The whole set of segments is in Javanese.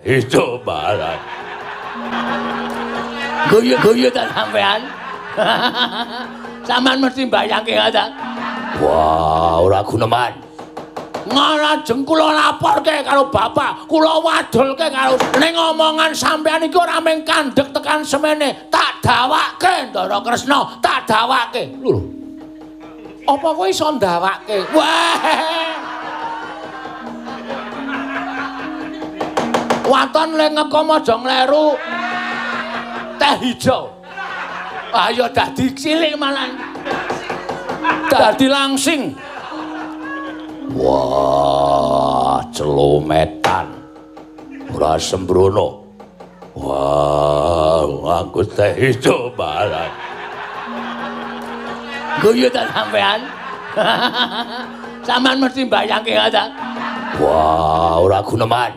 Ijo barang. Guyu-guyu ta sampean. Sampean mesti mbayangke ta. Wah, ora guneman. Ngarajeng kula laporke karo bapak, kula wadulke karo ning omongan sampean iki ora mung kandhek tekan semene, tak dawake Ndara Kresna, tak dawake. Lho. Apa kowe iso ndawake? Wah. Waton le ngekom aja ngleru teh ijo. Ayo dadi cilik malah. Dadi langsing. Wah, celometan. Ora sembrono. Wah, aku teh ijo barang. Guyu ta sampean? Sampean mesti mbayangke ta. Wah, ora guneman.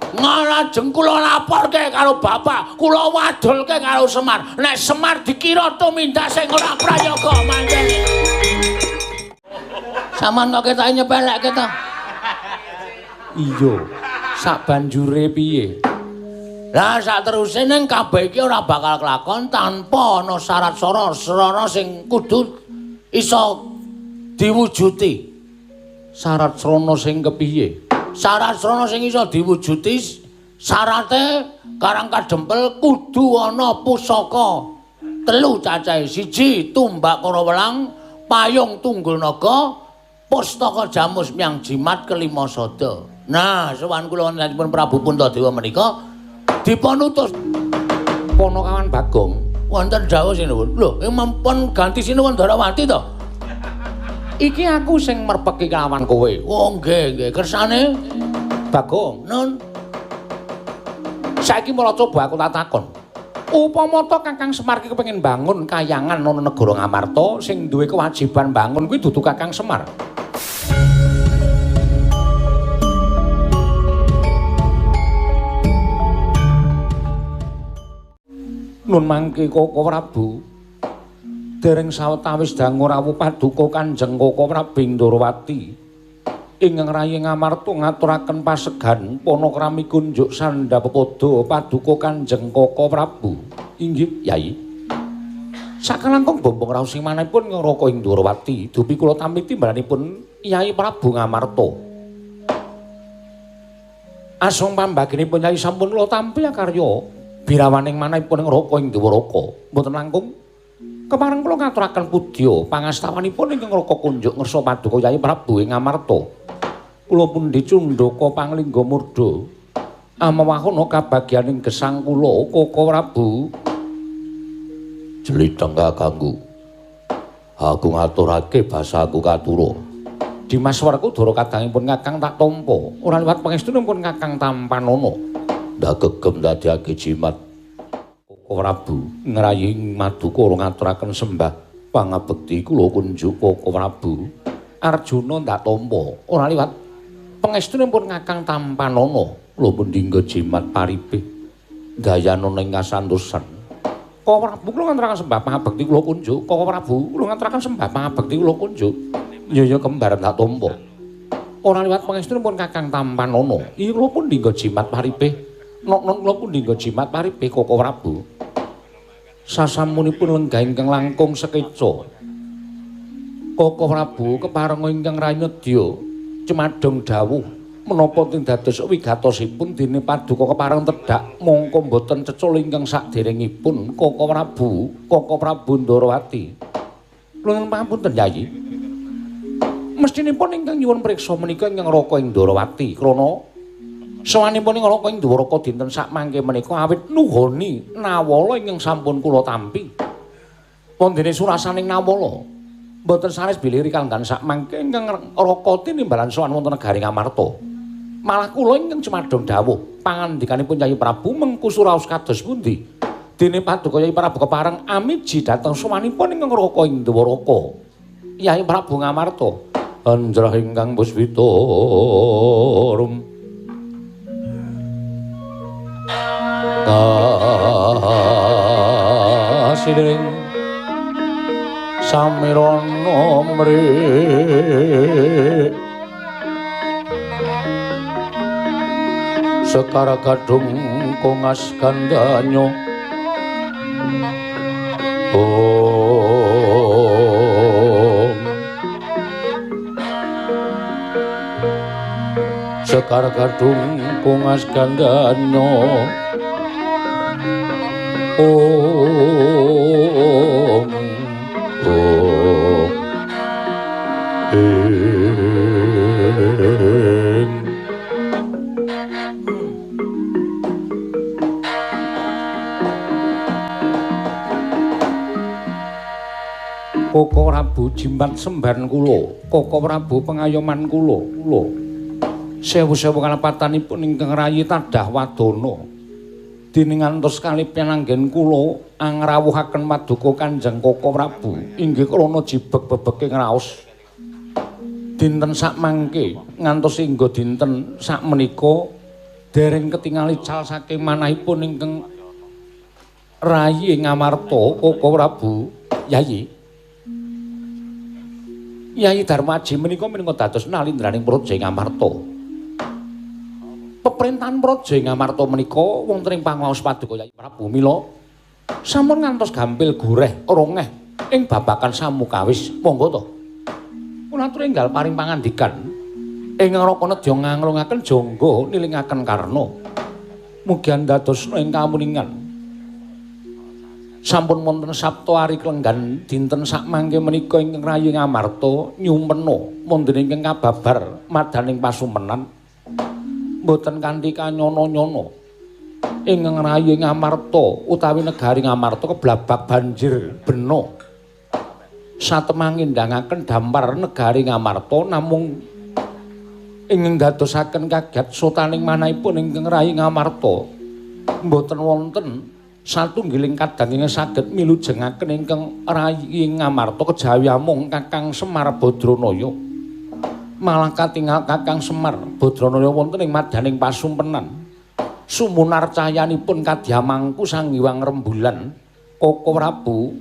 Ngarajeng kula laporke karo bapak, kula wadulke karo Semar. Nek Semar dikira tumindak sing ora prayoga pancen. Sampeyan kok ketoke nyepelekke to? Iya. Sak banjure piye? Lah sak teruse ning kabeh iki ora bakal kelakon tanpa ana syarat srana sing kudu iso diwujuti. Syarat srana sing kepiye? Syarat srana sing iso diwujuti syarate Karang Kadempel kudu ana pusaka telu cacahe. Siji tumbak Karawelang, payung Tunggul Naga, pustaka Jamus Myang Jimat kelima sada. Nah, sowan kula wontenipun Prabu Puntadewa menika dipun utus Ponokawan Bagong wonten dawuh sinuwun. Lho, ing ganti sinuwun Darawati to? Iki aku sing merpeki kelawan kowe. Oh nggih, nggih. Kersane Bagong, Nun. Saiki mula coba aku tak takon. Upama to Kakang Semar iki kepengin bangun kayangan ana negara Ngamarta sing duwe kewajiban bangun kuwi dudu Kakang Semar. Nun mangke Koko Prabu. Dereng sawetawis dangu rawuh paduka Kanjeng Koko Prabu Ndorowati ingkang rayi Ngamarta ngaturaken pasegan panakrami kunjuk sandha pepada paduka Kanjeng Koko Prabu. Inggih, Yai. Sakalangkung bombong raos sing manahipun ngraka ing Ndorowati dupi kula tampi timbalanipun Yai Prabu Ngamarta. Asung pambaginipun Yai sampun kula tampi akarya birawaning manahipun ngraka ing Dwaraka. Mboten langkung kepareng kula ngaturaken pudya pangastawanipun ingkang ngraka kunjuk ngersa paduka Yai Prabu ing Ngamarta. Kula pundi cundhaka panglingga murda amawahana kabagyaning gesang kula Koko Prabu. Jlitheng kakangku. Aku ngaturake basaku katura. Dimas Werkudara kadangipun Kakang tak tampa, ora liwat pangestunipun Kakang tampanana. Ndak gegem dadiake jimat. Koko Prabu ngrayi maduka ngaturaken sembah pangabekti kula kunjuk Koko Prabu. Arjuna ndak tampa, ora liwat pangestunipun Kakang tampanana. Kula pundi nggo jimat paripih dayana ing kasantosan. Koko Prabu kula ngaturaken sembah pangabekti kula kunjuk. Koko Prabu kula ngaturaken sembah pangabekti kula kunjuk. Ya kembar ndak tampa. Ora liwat pangestunipun Kakang tampanana. Iya kula pundi nggo jimat paripih. Nok-nok kula pundi nggo jimat paripih Koko Prabu. Sasampunipun lenggah ingkang langkung sekeca. Koko Prabu keparenga ingkang ranyedya cemadhong dawuh menapa tindados wigatosipun dene paduka kepareng tedhak mongko mboten cecul ingkang saderengipun Koko Prabu, Koko Prabu Ndorowati. Kula nyuwun pangapunten Yai. Mestinipun ingkang nyuwun priksa menika ingkang Raka ing Ndorowati krana sowanipun ing Raka ing Dwaraka dinten sakmangke menika awit nuhoni nawala ingkang sampun kula tampi. Wondene surasaning nawala mboten sanes bilih rikalenggan sakmangke ingkang Raka tinimbalan sowan wonten negari Ngamarta. Malah kula ingkang cemadhong dawuh pangandikanipun Yai Prabu mengku suraos kados pundi dene paduka Yai Prabu kepareng amiji dhateng sowanipun ingkang Raka ing Dwaraka. Yai Prabu Ngamarta anjrah ingkang puspita rum kasiring samirana mri Sekar gadung kongas gandanyo. Om. Sekar gadung kongas gandanyo. Om. Om. Ing. Koko Prabu jimbat semban kula, Koko Prabu pengayoman kula, kula. Sewu-sewu kalepatanipun ingkang rayi tadah wadana. Dene ngantos kalih pinanggen kula angrawuhaken paduka Kanjeng Koko Prabu inggih krana jibeg bebeke ngraos. Dinten sakmangke ngantos hingga dinten sakmenika dereng ketingali cal saking manahipun ingkang rayi Ngamarta Koko Prabu Yayi. Yayi Darmaji menika minangka dados nalindraning Praja Ngamarta. Peperintahan Praja Ngamarta menika wonten ing panguwaos paduka Yayi Prabu mila sampun ngantos gampil goreh rongeh ing babagan samukawis. Monggo to. Kula atur enggal paring pangandikan ing Raka nedya nganglungaken jangga nilingaken karna. Mugi andadosna ing kamuningan. Sampun wonten Sabtu ari klenggan dinten sakmangke menika ingkang rayi Ngamarta nyumpena wonten ingkang kababar madaning pasumpenan mboten kanthi kanyono-nyono ingkang rayi Ngamarta utawi negari Ngamarta keblabak banjir bena satemah ngindangaken dampar negari Ngamarta namung ingkang dadosaken kaget sotaning manahipun ingkang rayi Ngamarta mboten wonten satunggiling kadang ingkang saged milujengaken ingkang rayi Ngamarta kejawi amung Kakang Semar Badranaya. Malah katingal Kakang Semar Badranaya wonten ing madaning pasumpenan. Sumunar cahyanipun kadyamangku Sang Hyang Rembulan. Koko Prabu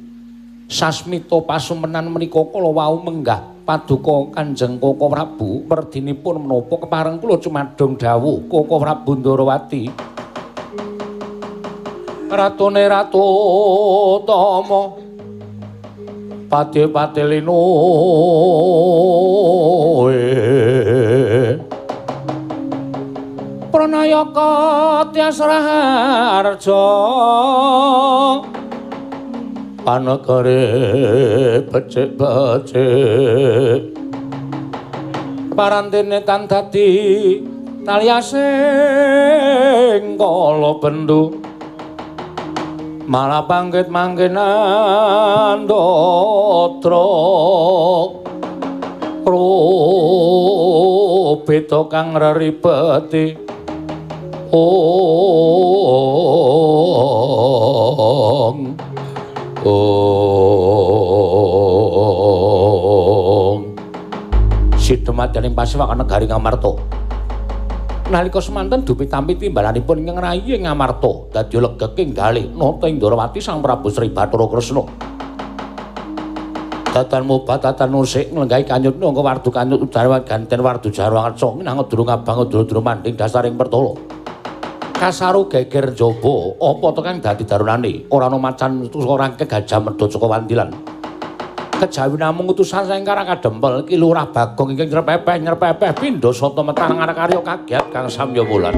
sasmita pasumpenan menika kala wau menggah paduka Kanjeng Koko Prabu werdinipun menapa kepareng kula cumadong dawuh Koko Prabu Ndarawati. Ratune Ratu Tama pati-pati linu Pranayaka Tyas Raharja panegare becik-becik parantene tan dadi taliasing kala bendu malah bangkit mangkenan datra rubeta kang reribeti. Ong ong sidemadaning pasewakan negari Ngamarta. Nalika semanten dupi tampi timbalanipun ingkang rayi Ngamarta dadi legeking galih nata ing Ndarawati Sang Prabu Sri Bathara Kresna. Datan mubah datan usik nglenggahi kanyut nangka wardu kanyut ujarwan ganten wardu jarwa ngerca nang durung abang durung manding dasaring pertala. Kasaru geger njaba apa to kang dadi darunane ora ana macan ora gajah medhot saka wandilan. Kejawi namung utusan saking Karang Kadempel Ki Lurah Bagong ingkang nyerpepeh nyerpepeh pindha sata metang karya kaget kang samya wulan.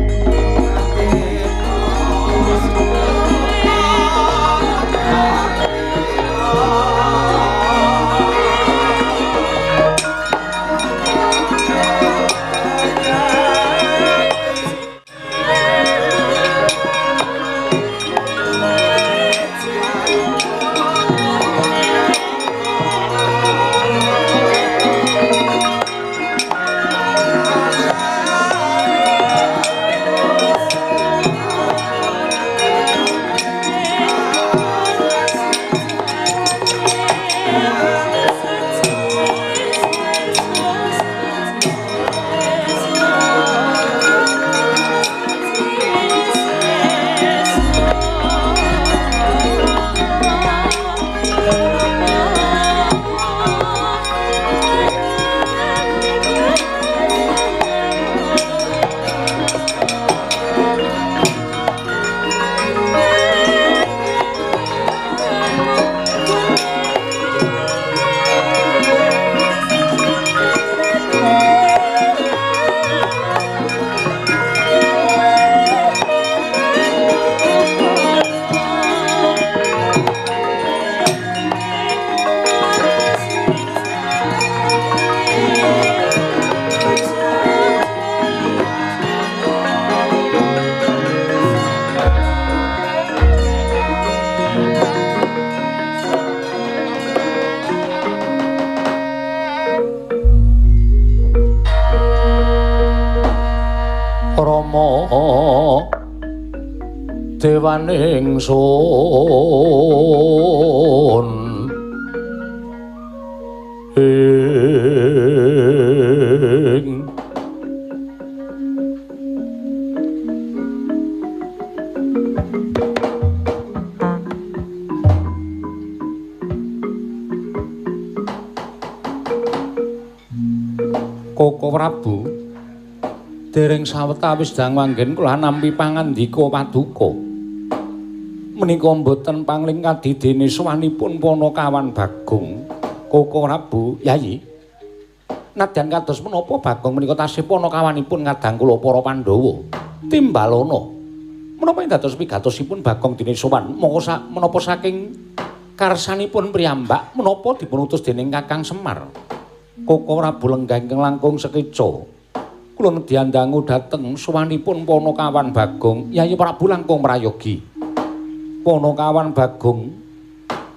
Dewaning sun ing Koko Prabu dereng sawetawis dang wanggen kula nampi pangandika paduka. Menika mboten pangling kadidene sowanipun Panakawan Bagong. Koko Prabu, Yayi. Nadyan kados menapa Bagong menika tasih panakawanipun kadang kula para Pandhawa. Timbalana. Menapa ing dados pigatosipun Bagong dene sowan mongko menapa saking karsanipun priyambak menapa dipunutus dening Kakang Semar. Koko Prabu lenggah ingkang langkung sekeca. Kula nedyandangu dhateng sowanipun Panakawan Bagong. Yayi Prabu langkung prayogi. Panakawan Bagong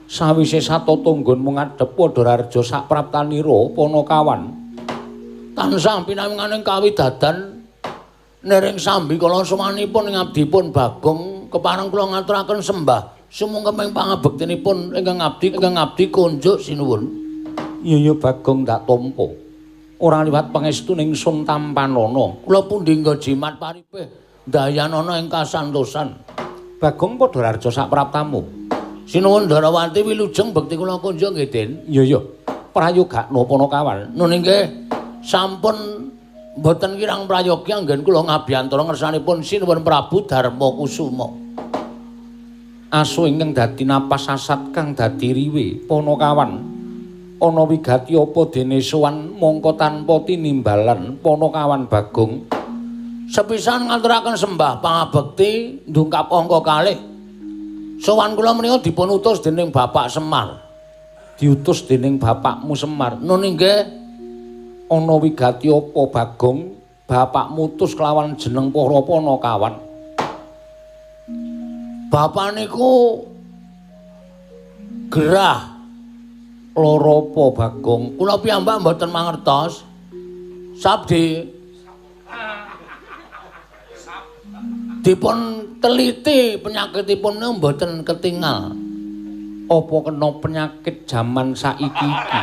sawise satata nggonmu ngadhep Padhararja sapraptanira Panakawan tansah pinanganing kawidadan nering sambi kala sowanipun ing abdipun Bagong kepareng kula ngaturaken sembah sumungkem ing pangabektinipun ingkang abdi kunjuk sinuwun. Iya Bagong tak tampa ora liwat pangestu ning sun tampanana kula pundi nggo jimat paripih ndayanana ing kasantosan. Bagong Padhararja sapraptamu. Sinuwun Ndarawati wilujeng bekti kula kunjuk nggih Den. Iya iya. Prayogakno Panakawan. Nun inggih sampun mboten kirang prayogi anggen kula ngabiyantara ngersanipun Sinuwun Prabu Darma Kusuma. Asu ingkang dadi napas asat kang dadi riwe Panakawan. Ana wigati apa dene sowan mongko tanpa tinimbalan Panakawan Bagong. Sepisan ngaturaken sembah pangabekti ndungkap angka kalih. Sowan kula menika dipun utus dening Bapak Semar. Diutus dening bapakmu Semar. Nun inggih. Ana wigati apa Bagong? Bapak mutus kelawan jeneng para Panakawan. Bapak niku gerah lara apa Bagong? Kula piyambak mboten mangertos. Sabdi dipun teliti penyakitipun mboten ketingal. Apa kena penyakit jaman saiki iki?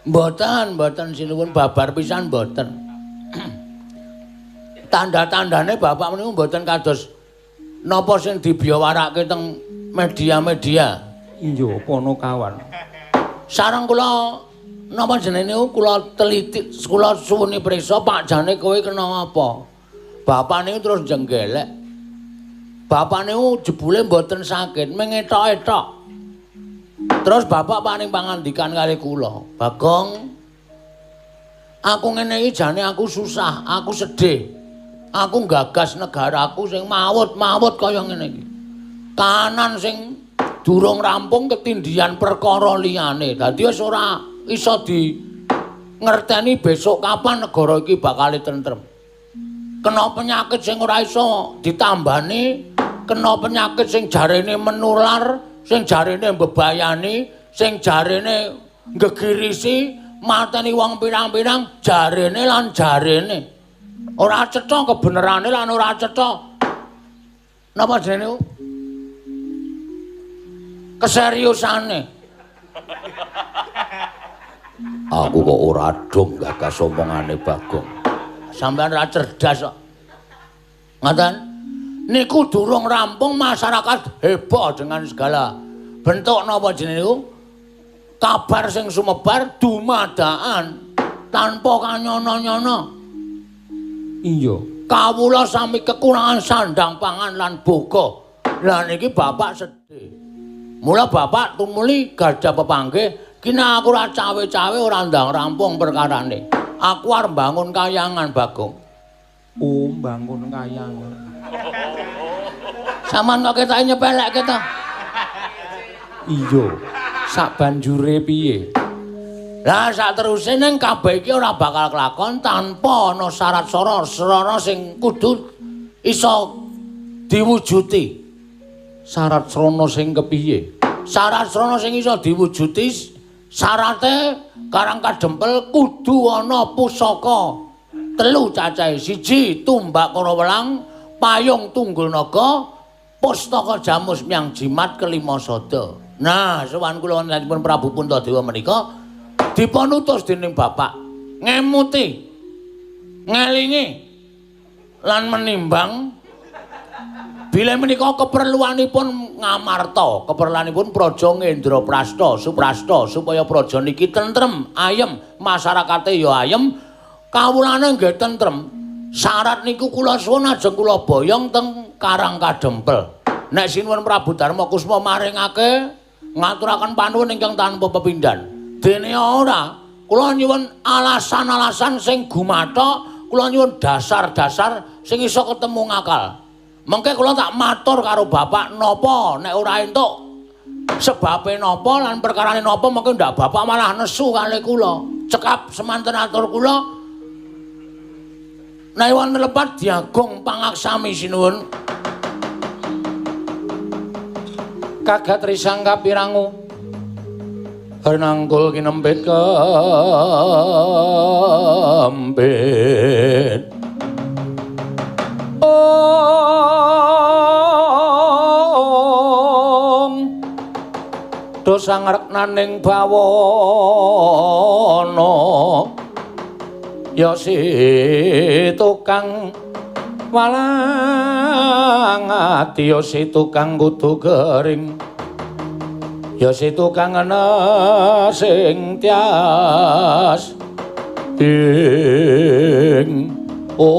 Mboten, mboten sinuwun babar pisan mboten. Tanda-tandane bapak menika mboten kados napa sing dibiyawarake teng media-media. Iya, Panakawan. Sareng kula napa jenenge niku kula teliti, kula suwuni prisa Pak jane kowe kena apa? Bapak niku terus jenggelek. Bapak niku jebule mboten sakit, mengetok-etok. Terus bapak paring pangandikan kali kula, "Bagong, aku ngene iki jane aku susah, aku sedih. Aku nggagas negaraku sing mawut-mawut kaya ngene iki. Kahanan sing durung rampung ketindihan perkara liyane. Dadi wis ora iso di ngerteni besok kapan negara iki bakal tentrem. Kena penyakit sing ora iso ditambani, kena penyakit sing jarene menular, sing jarene mbebayani, sing jarene nggegirisi, mateni wong pirang-pirang, jarene lan jarene. Ora cetha kebenerane lan ora cetha napa jenenge keseriusane." Aku kok ora dong gagas omongane Bagong. Sampeyan ora cerdas kok. Ngoten. Niku durung rampung masyarakat heboh dengan segala bentuk napa jenenge niku kabar sing sumebar dumadaan tanpa kanyono-nyono. Iya, kawula sami kekurangan sandang pangan lan boga. Lah niki bapak sedih. Mula bapak tumuli gadah pepanggih, kina aku ora cawe-cawe ora ndang rampung perkarane. Aku arep mbangun kayangan Bagong. Oh, mbangun kayangan. Saman kok ketoke nyepelekke to? Iya. Sak banjure piye? Lah sak teruse ning kabeh iki ora bakal kelakon tanpa ana syarat srana sing kudu iso diwujuti. Syarat srana sing kepiye? Syarat srana sing iso diwujuti syarate Karang Kadempel kudu ana pusaka telu cacahe. Siji tumbak Karawelang, Payung Tunggul Naga, Pustaka Jamus Myang Jimat Kelima Sada. Nah, sowan kula wontenipun Prabu Puntadewa menika dipun utus dening bapak ngemuti, ngelingi lan menimbang bilih menika keperluanipun Ngamarta, keperluanipun Praja Ngendraprasta, Suprasta supaya praja niki tentrem, ayem, masyarakate ya ayem, kawulane nggih tentrem. Syarat niku kula suwun ajeng kula boyong teng Karang Kadempel. Nek sinuwun Prabu Darma Kusuma maringake ngaturaken panuwun ingkang tanpa pepindhan. Dene ora, kula nyuwun alasan-alasan sing gumathok, kula nyuwun dasar-dasar sing iso ketemu ngakal. Mengke kula tak matur karo bapak napa nek ora entuk sebabe napa lan perkarane napa mengke ndak bapak malah nesu kalih kula. Cekap semanten atur kula. Nek wonten lepat diagung pangaksami sinuwun. Kagat risang kapirangu hernangkul kinempit kempit. Ong dosa ngreknaning bawana ya si tukang walang ati, ya si tukang kudu gering, ya si tukang ana sing tias ing ong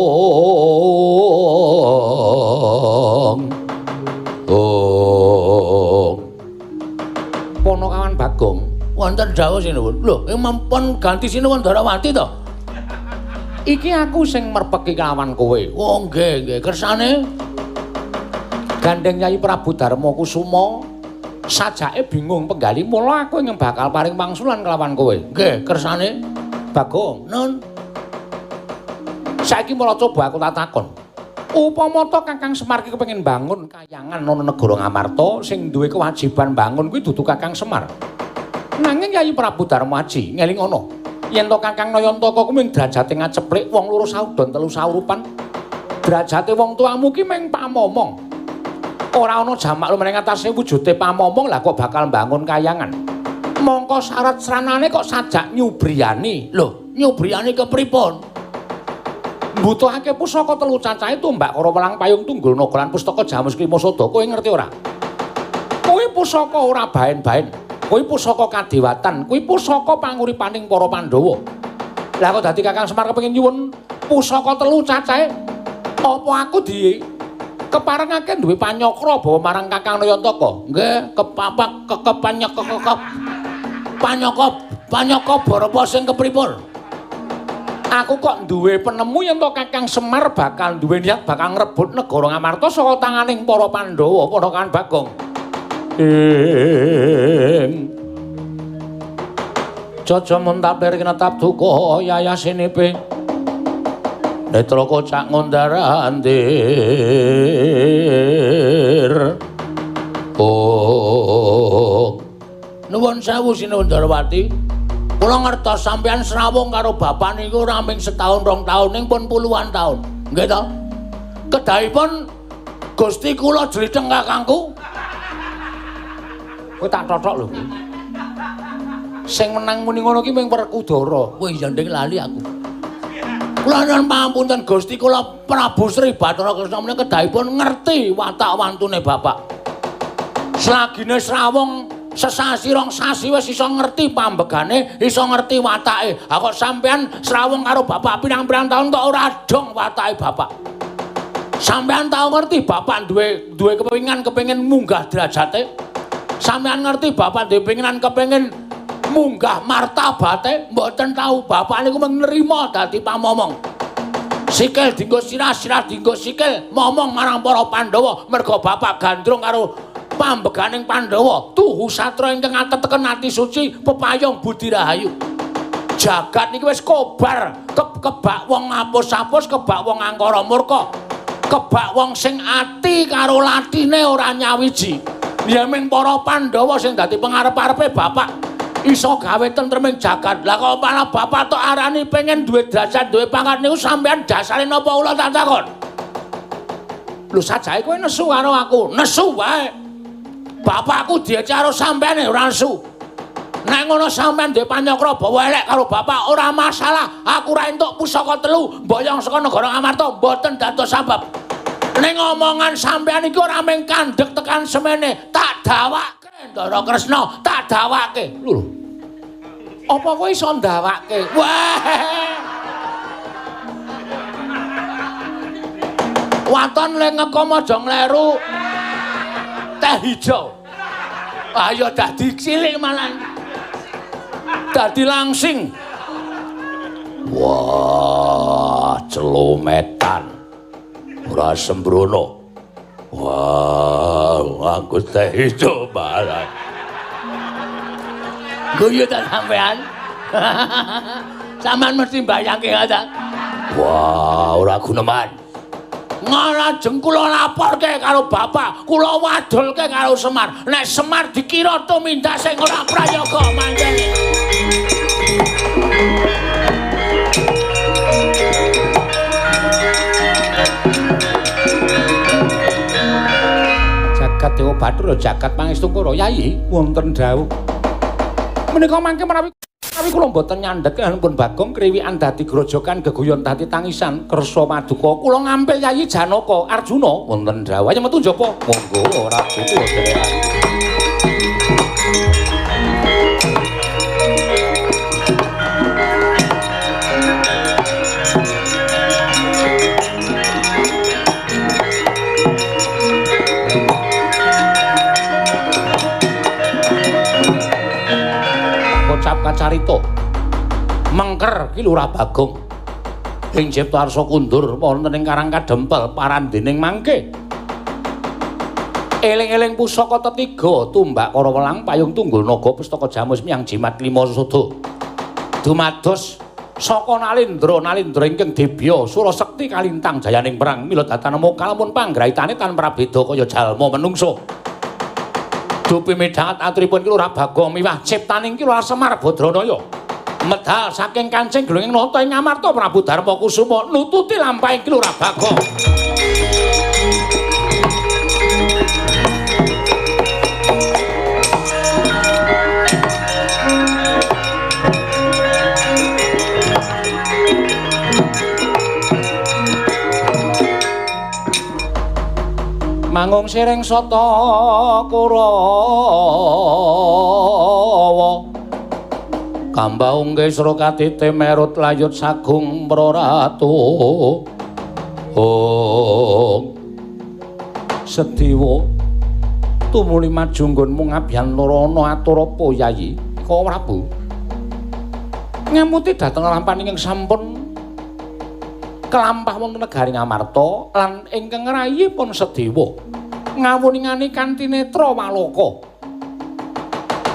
ong. Ponokawan Bagong wonten dawuh sinuwun. Lho, mampun ganti sinuwun Darawati to? Iki aku sing merpeki kelawan kowe. Oh nggih, nggih. Kersane gandeng Yayi Prabu Darma Kusuma sajake bingung penggali, mula aku ingkang bakal paring wangsulan kelawan kowe. Nggih, kersane Bagong. Nun. Saiki mula coba aku tak takon. Upama to Kakang Semar ki kepengin bangun kayangan ana negara Ngamarta, sing duwe kewajiban bangun kuwi dudu Kakang Semar. Nanging Yayi Prabu Darma Aji ngeling ana yen to Kakang Nayantaka kuwi mung derajate ngaceplik wong loro saudon telu saurupan. Derajate wong tuamu ki mung pamomong. Ora ana jamak lumaring atase wujude pamomong, lah kok bakal bangun kayangan. Mongko syarat sranane kok sajak nyubriyani. Lho, nyubriyani kepripun? Mbutuhake pusaka telu cacahe tumbak karo welang payung tunggul naga lan pustaka Jamus Klima Sada. Kowe ngerti ora? Kuwi pusaka ora baen-baen. Kuwi pusaka kadewatan, kuwi pusaka panguripaning para Pandhawa. Lah kok dadi Kakang Semar kepengin nyuwun pusaka telu cacahe, apa aku di keparengake duwe panyakra bawa marang Kakang Nayantaka? Nggih, kepapak kekepanyakekekep. Panyaka panyaka barapa sing kepripun? Aku kok duwe penemu yen to Kakang Semar bakal duwe niat bakal ngrebut negara Ngamarta saka tanganing para Pandhawa, Ponokawan Bagong. Ing Jaja muntapir kinetap duka yayasinipe netra kocak ngundar-andir. Oh, nuwun sewu sinuwun Darawati. Kula ngertos sampeyan srawung karo bapak niku ora mung setahun rong taun ning pun puluhan taun. Nggih to? Kedahipun Gusti kula jlitheng kakangku. Kowe tak tothok lho. Sing menang muni ngono ki mung Werkudara. Wih, ya nding lali aku. Kula nyuwun pangapunten Gusti kula Prabu Sri Bathara Kresna menika kedahipun ngerti watak wantune bapak. Selagine srawung sesasi rong sasi wis iso ngerti pambegane, iso ngerti watake. Ha kok sampean srawung karo bapak pirang-pirang taun kok ora dong watake bapak. Sampean tau ngerti bapak duwe kepinginan kepengin munggah derajate? Sampean ngerti bapak duwe penginan kepengin munggah martabate? Mboten tau. Bapak niku menerima dadi pamomong. Sikil dienggo sirah, sirah dienggo sikil, momong marang para Pandhawa merga bapak gandrung karo pambeganing Pandhawa. Tuhu satra ingkang ateteken ati suci pepayung budi rahayu. Jagat niki wis kobar, kebak wong apus-apus, kebak wong angkara murka, kebak wong sing ati karo latine ora nyawiji. Ya ming para Pandhawa sing dadi pengarep-arepe bapak iso gawe tentreming jagat. Lah kok malah bapak tok arani pengen duwe derajat, duwe pangkat niku sampean dasare napa kula tak takon? Lho sajae kowe nesu karo aku. Nesu wae. Bapakku diece karo sampean ora nesu. Nek ngono sampean duwe panyakra bawa elek karo bapak ora masalah. Aku ora entuk pusaka telu mboyong saka negara Ngamarta mboten dados sabab. Ning omongan sampean iki ora mung kandhek tekan semene, tak dawake Ndara Kresna, tak dawake. Lho. Apa kowe iso ndawake? Wah. Waton le ngekom aja ngleru teh hijau. Ayo dadi cilik malah. Dadi langsing. Wah, celometan. Ora sembrono. Wah, aku teh hijau barang. Guyu ta sampean? Sampean mesti mbayangke ta. Wah, ora guneman. Ngalajeng kula laporke karo bapak, kula wadulke karo Semar. Nek Semar dikira tumindak sing ora prayoga mangkene. Jagat Dewa Bathara jagat Pangestungkara Yayi wonten dawuh. Menika mangke menawi kula mboten nyandhek pun Bagong kriwikan dadi grojokan geguyon dadi tangisan kersa paduka kula ngampil Yayi Janaka Arjuna wonten dawuh. Ayo metu njaba. Monggo ora kula dhewean. Kacarita mengker ki Lurah Bagong ing Cipta Arsa kundur wonten ing Karang Kadempel parandening mangke eling-eling pusaka tetiga tumbak kara welang payung tunggul naga pustaka jamus miyang jimat lima sada dumados saka Nalendra Nalendra ingkang dibya Surasekti kalintang jayaning perang mila datanemu kalamun panggraitane tan prabeda kaya jalma menungsa. Dupi midhanget aturipun Ki Lurah Bagong miwah ciptaning Ki Lurah Semar Badranaya medal saking kancing glunging nata ing Ngamarta Prabu Darma Kusuma nututi lampahing Ki Lurah Bagong. Mangung siring sata Kurawa kambaung kesra katite merut layut sagung praratu. Ong Sediwa tumuli maju nggonmu ngabyanlara ana atur apa Yayi? Ka Prabu ngemuti dhateng lampahan ingkang sampun kelampah wonten negari Ngamarta lan ingkang ngrayipun Sedewa ngawuningani kanthi netra waloka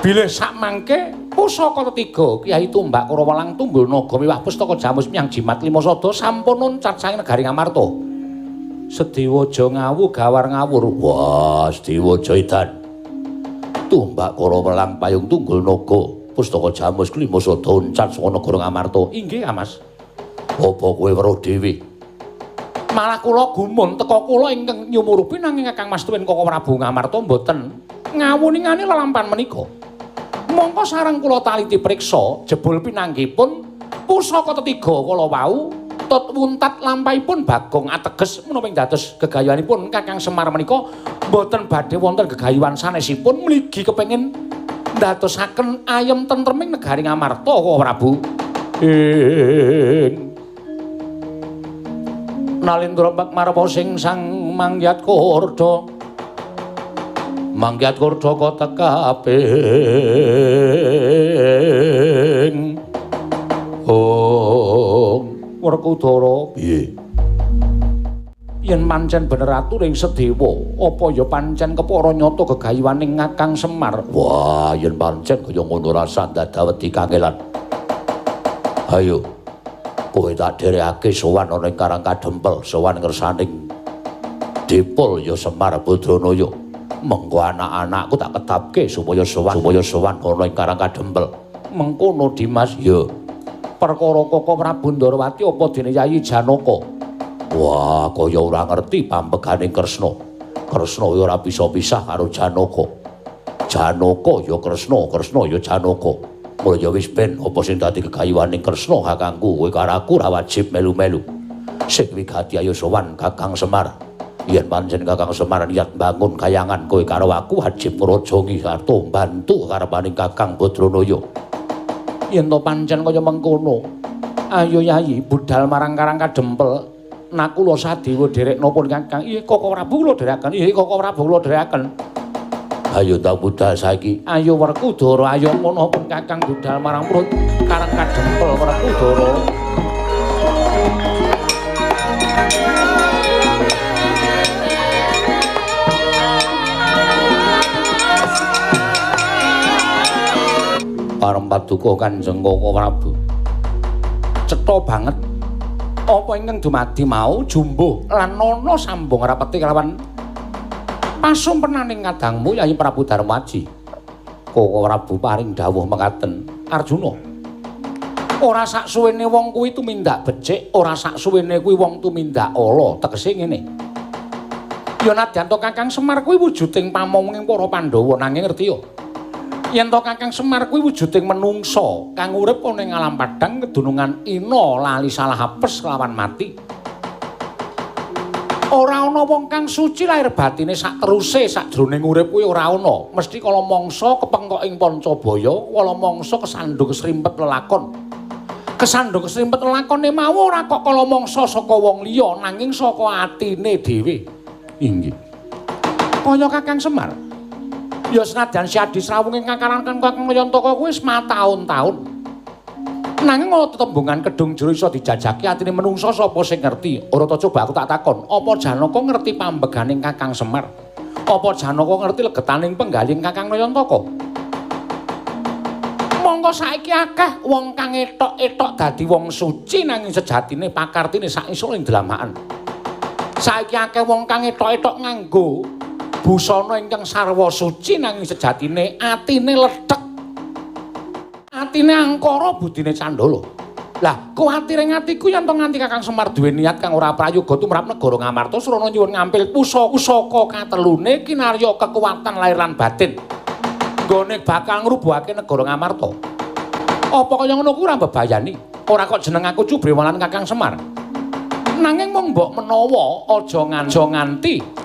bilih sakmangke pusaka tetiga Kyai Tumbak Kara Welang Tunggul Naga miwah pustaka jamus miyang jimat lima sada sampun nuncat saking negari Ngamarta. Sedewa aja ngawu gawar ngawur. Wah, Sedewa aja edan. Tumbak Kara Welang payung Tunggul Naga pustaka jamus lima sada uncat saka negara Ngamarta. Inggih, Mas. Apa kowe weruh dhewe? Malah kula gumun teka kula ingkang nyumurupi nanging Kakang Mas Tuwin Koko Prabu Ngamarta mboten ngawuningane lelampahan menika. Mongko sareng kula taliti priksa jebul pinanggihipun pusaka tetiga kala wau tut wuntat lampahipun Bagong ateges menapa ing dados gegayuhanipun Kakang Semar menika mboten badhe wonten gegayuhan sanesipun mligi kepengin ndadosaken ayem tentreming negari Ngamarta Koko Prabu. Ing Nalendra marpa sing sang mangyat kurda mangyat kurda kotekaping Ong Werkudara piye yen pancen bener aturing Sedewa apa ya pancen kepara nyata gegayuhaning Kakang Semar. Wah, yen pancen kaya ngono rasa ndadawedi kangelan. Ayo kowe tak dherekake sowan ana ing Karang Kadempel, sowan ngersaning Dipul ya Semar Badranaya. Mengko anak-anakku tak ketapke supaya sowan ana ing Karang Kadempel. Mengkono Dimas ya. Perkara Koko Prabu Ndarawati apa dene Yayi Janaka. Wah, kaya ora ngerti pambeganing Kresna. Kresna ya ora bisa pisah karo Janaka. Janaka ya Kresna, Kresna ya Janaka. Mula ya wis ben apa sing dadi gegayuhaning Kresna kakangku, kowe karo aku ora wajib melu-melu. Sing wigati ayo sowan Kakang Semar. Yen pancen Kakang Semar niat mbangun kayangan, kowe karo aku wajib ngrojongi sarta mbantu karepaning Kakang Badranaya. Yen to pancen kaya mengkono, ayo Yayi budal marang Karang Kadempel. Nakula Sadewa derekna pun Kakang. Iya Koko Prabu kula dherekaken. Iya Koko Prabu kula dherekaken. Ayo ta budal saiki. Ayo Werkudara, ayo ngono pun Kakang budal marang Prut Karang Kadempel Werkudara. Parem paduka Kanjeng Koko Prabu. Cetha banget apa ingkang dumadi mau jumbuh lan ana sambung rapete kelawan pasumpenaning kadangmu Yayi Prabu Darmaji. Koko Prabu paring dawuh mekaten, Arjuna. Ora sak suwene wong kuwi tumindak becik, ora sak suwene kuwi wong tumindak ala, tegese ngene. Ya nadyan to Kakang Semar kuwi wujuding pamonging para Pandhawa, nanging ngerti ya. Yen to Kakang Semar kuwi wujuding menungsa kang urip ana ing alam padhang kedunungan ina lali salah apes kelawan mati. Ora ana wong kang suci lahir batine sak teruse sakjroning urip kuwi ora ana. Mesti kala mangsa kepengkok ing pancabaya, kala mangsa kesandung kesrimpet lelakon. Kesandung kesrimpet lelakone mau ora kok kala mangsa saka wong liya nanging saka atine dhewe. Inggih. Kaya Kakang Semar. Ya senajan Siadi srawunge kakaran Kakang Nayantaka kuwi wis mataun-taun. Nanging ana tetembungan kedung jero iso dijajaki atine menungsa sapa sing ngerti. Ora ta coba aku tak takon, apa Janaka ngerti pambeganing Kakang Semar? Apa Janaka ngerti legetaning penggaling Kakang Nayantaka? Mongko saiki akeh wong kang etok-etok dadi wong suci nanging sejatine pakartine sak isuk ing dlamakan. Saiki akeh wong kang etok-etok nganggo busana ingkang sarwa suci nanging sejatine atine lethek. Atine angkara budine candala. Lah, kuwatire atiku yen to nganti Kakang Semar duwe niat kang ora prayoga tumrap negara Ngamarta srana nyuwun ngampil pusaka pusaka katelune kinarya kekuatan lahir lan batin. Nggone bakal ngrubuhake negara Ngamarta. Apa kaya ngono kuwi ora mbebayani? Ora kok jeneng aku Cubrewa lan Kakang Semar. Nanging mung mbok menawa aja nganti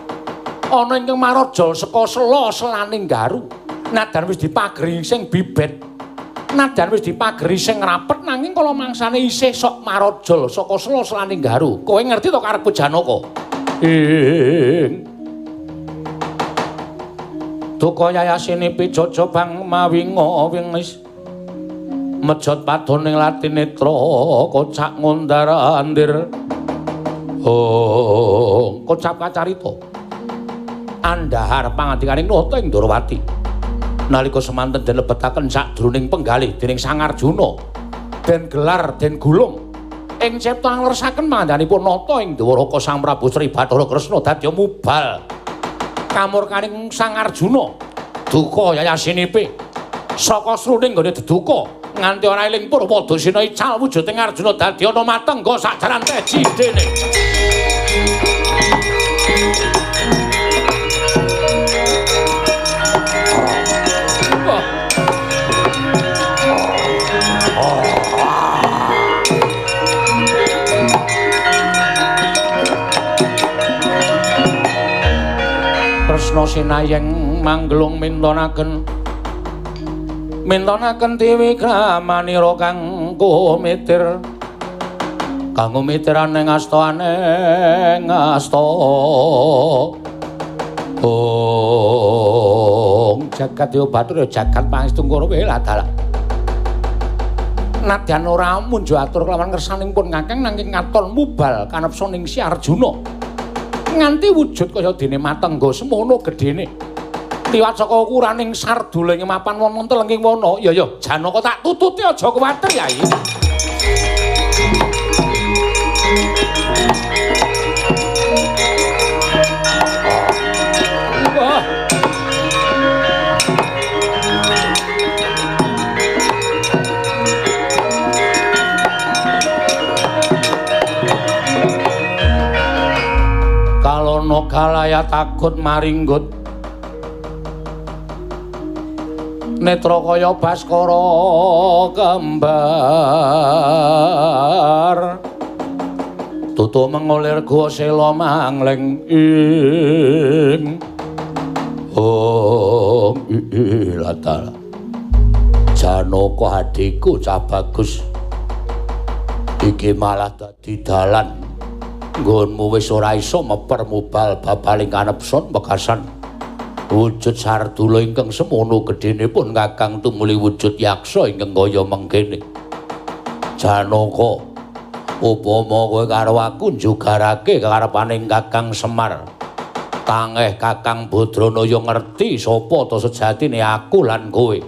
ana ingkang maraja saka sela selaning garu. Nadan wis dipageri sing bibet, nadan wis dipageri sing rapet, nanging kala mangsane isih sok marajal saka sela selaning garu. Kowe ngerti to karepku Janaka? Ing duka yayasine pijaja bang mawinga wingis mejot padoning latinetra kocak ngundar-andir. Oh, kocap kacarita andhahar pangandikaning Nata ing Ndorowati. Nalika semanten den lebetaken sakjroning penggalih dening Sang Arjuna, den gelar den gulung ing cipta ngleresaken pangandhanipun Nata ing Dwaraka Sang Prabu Sri Bathara Kresna dadi mubal kamurkaning Sang Arjuna. Duka yayasinipe saka sruning nggone deduka nganti ora eling Purwadasena ical wujuding Arjuna dadi ana matengga sakjaran teji dene. Kresna sinayeng manggelung mintonaken mintonaken tiwikramanira kang kumitir kanggo mitirane ngastaane ngasta. Ong jagat ya batur ya jagat pangestu karo welah dalah. Nadyan ora munjo atur kelawan kersaning pun Kakang nanging katon mubal kanepsa ning Si Arjuna. Nganti wujud kaya dene matengga semono gedene. Liwat saka ukuraning sarduling mapan wonten telenging wana. Ya ya, Janaka tak tututi aja kuwatir Yai. Wah. Mregalaya takut maringgut. Netra kaya Baskara kembar. Tutu mengulir gua sela mangling ing. Oh, latar. Janaka adhiku cah bagus. Iki malah dadi dalan. Nggonmu wis ora iso meper mubal babaling kanepson wekasan. Wujud sardula ingkang semono gedhenipun Kakang tumuli wujud yaksa ingkang kaya mengkene. Janaka, upama kowe karo aku njugarake kekarepaning Kakang Semar, tangeh Kakang Badranaya ngerti sapa ta sejatine aku lan kowe.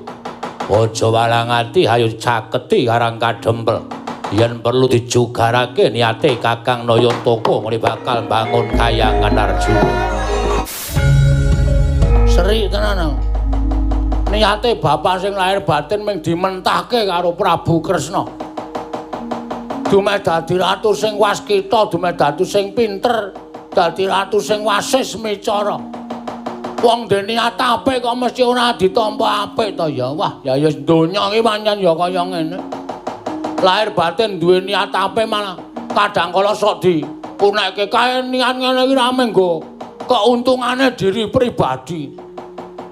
Aja walang ati, ayo caketi karang kadempel. Yen perlu dijugarake niate Kakang Nayantaka ngene bakal bangun kayangan Arjuna. Seri tenan. Niate bapak sing lahir batin mung dimentahke karo Prabu Kresna. Dumeh dadi ratu sing waskita, dumeh dadi sing pinter, dadi ratu sing wasis micara. Wong dene niat apik kok mesti ora ditampa apik to ya. Wah, ya ya donya iki pancen ya kaya ngene. Lahir batin duwe niat apik malah kadang kala sok diunekke kae niat ngene iki ra mung nggo keuntungane diri pribadi.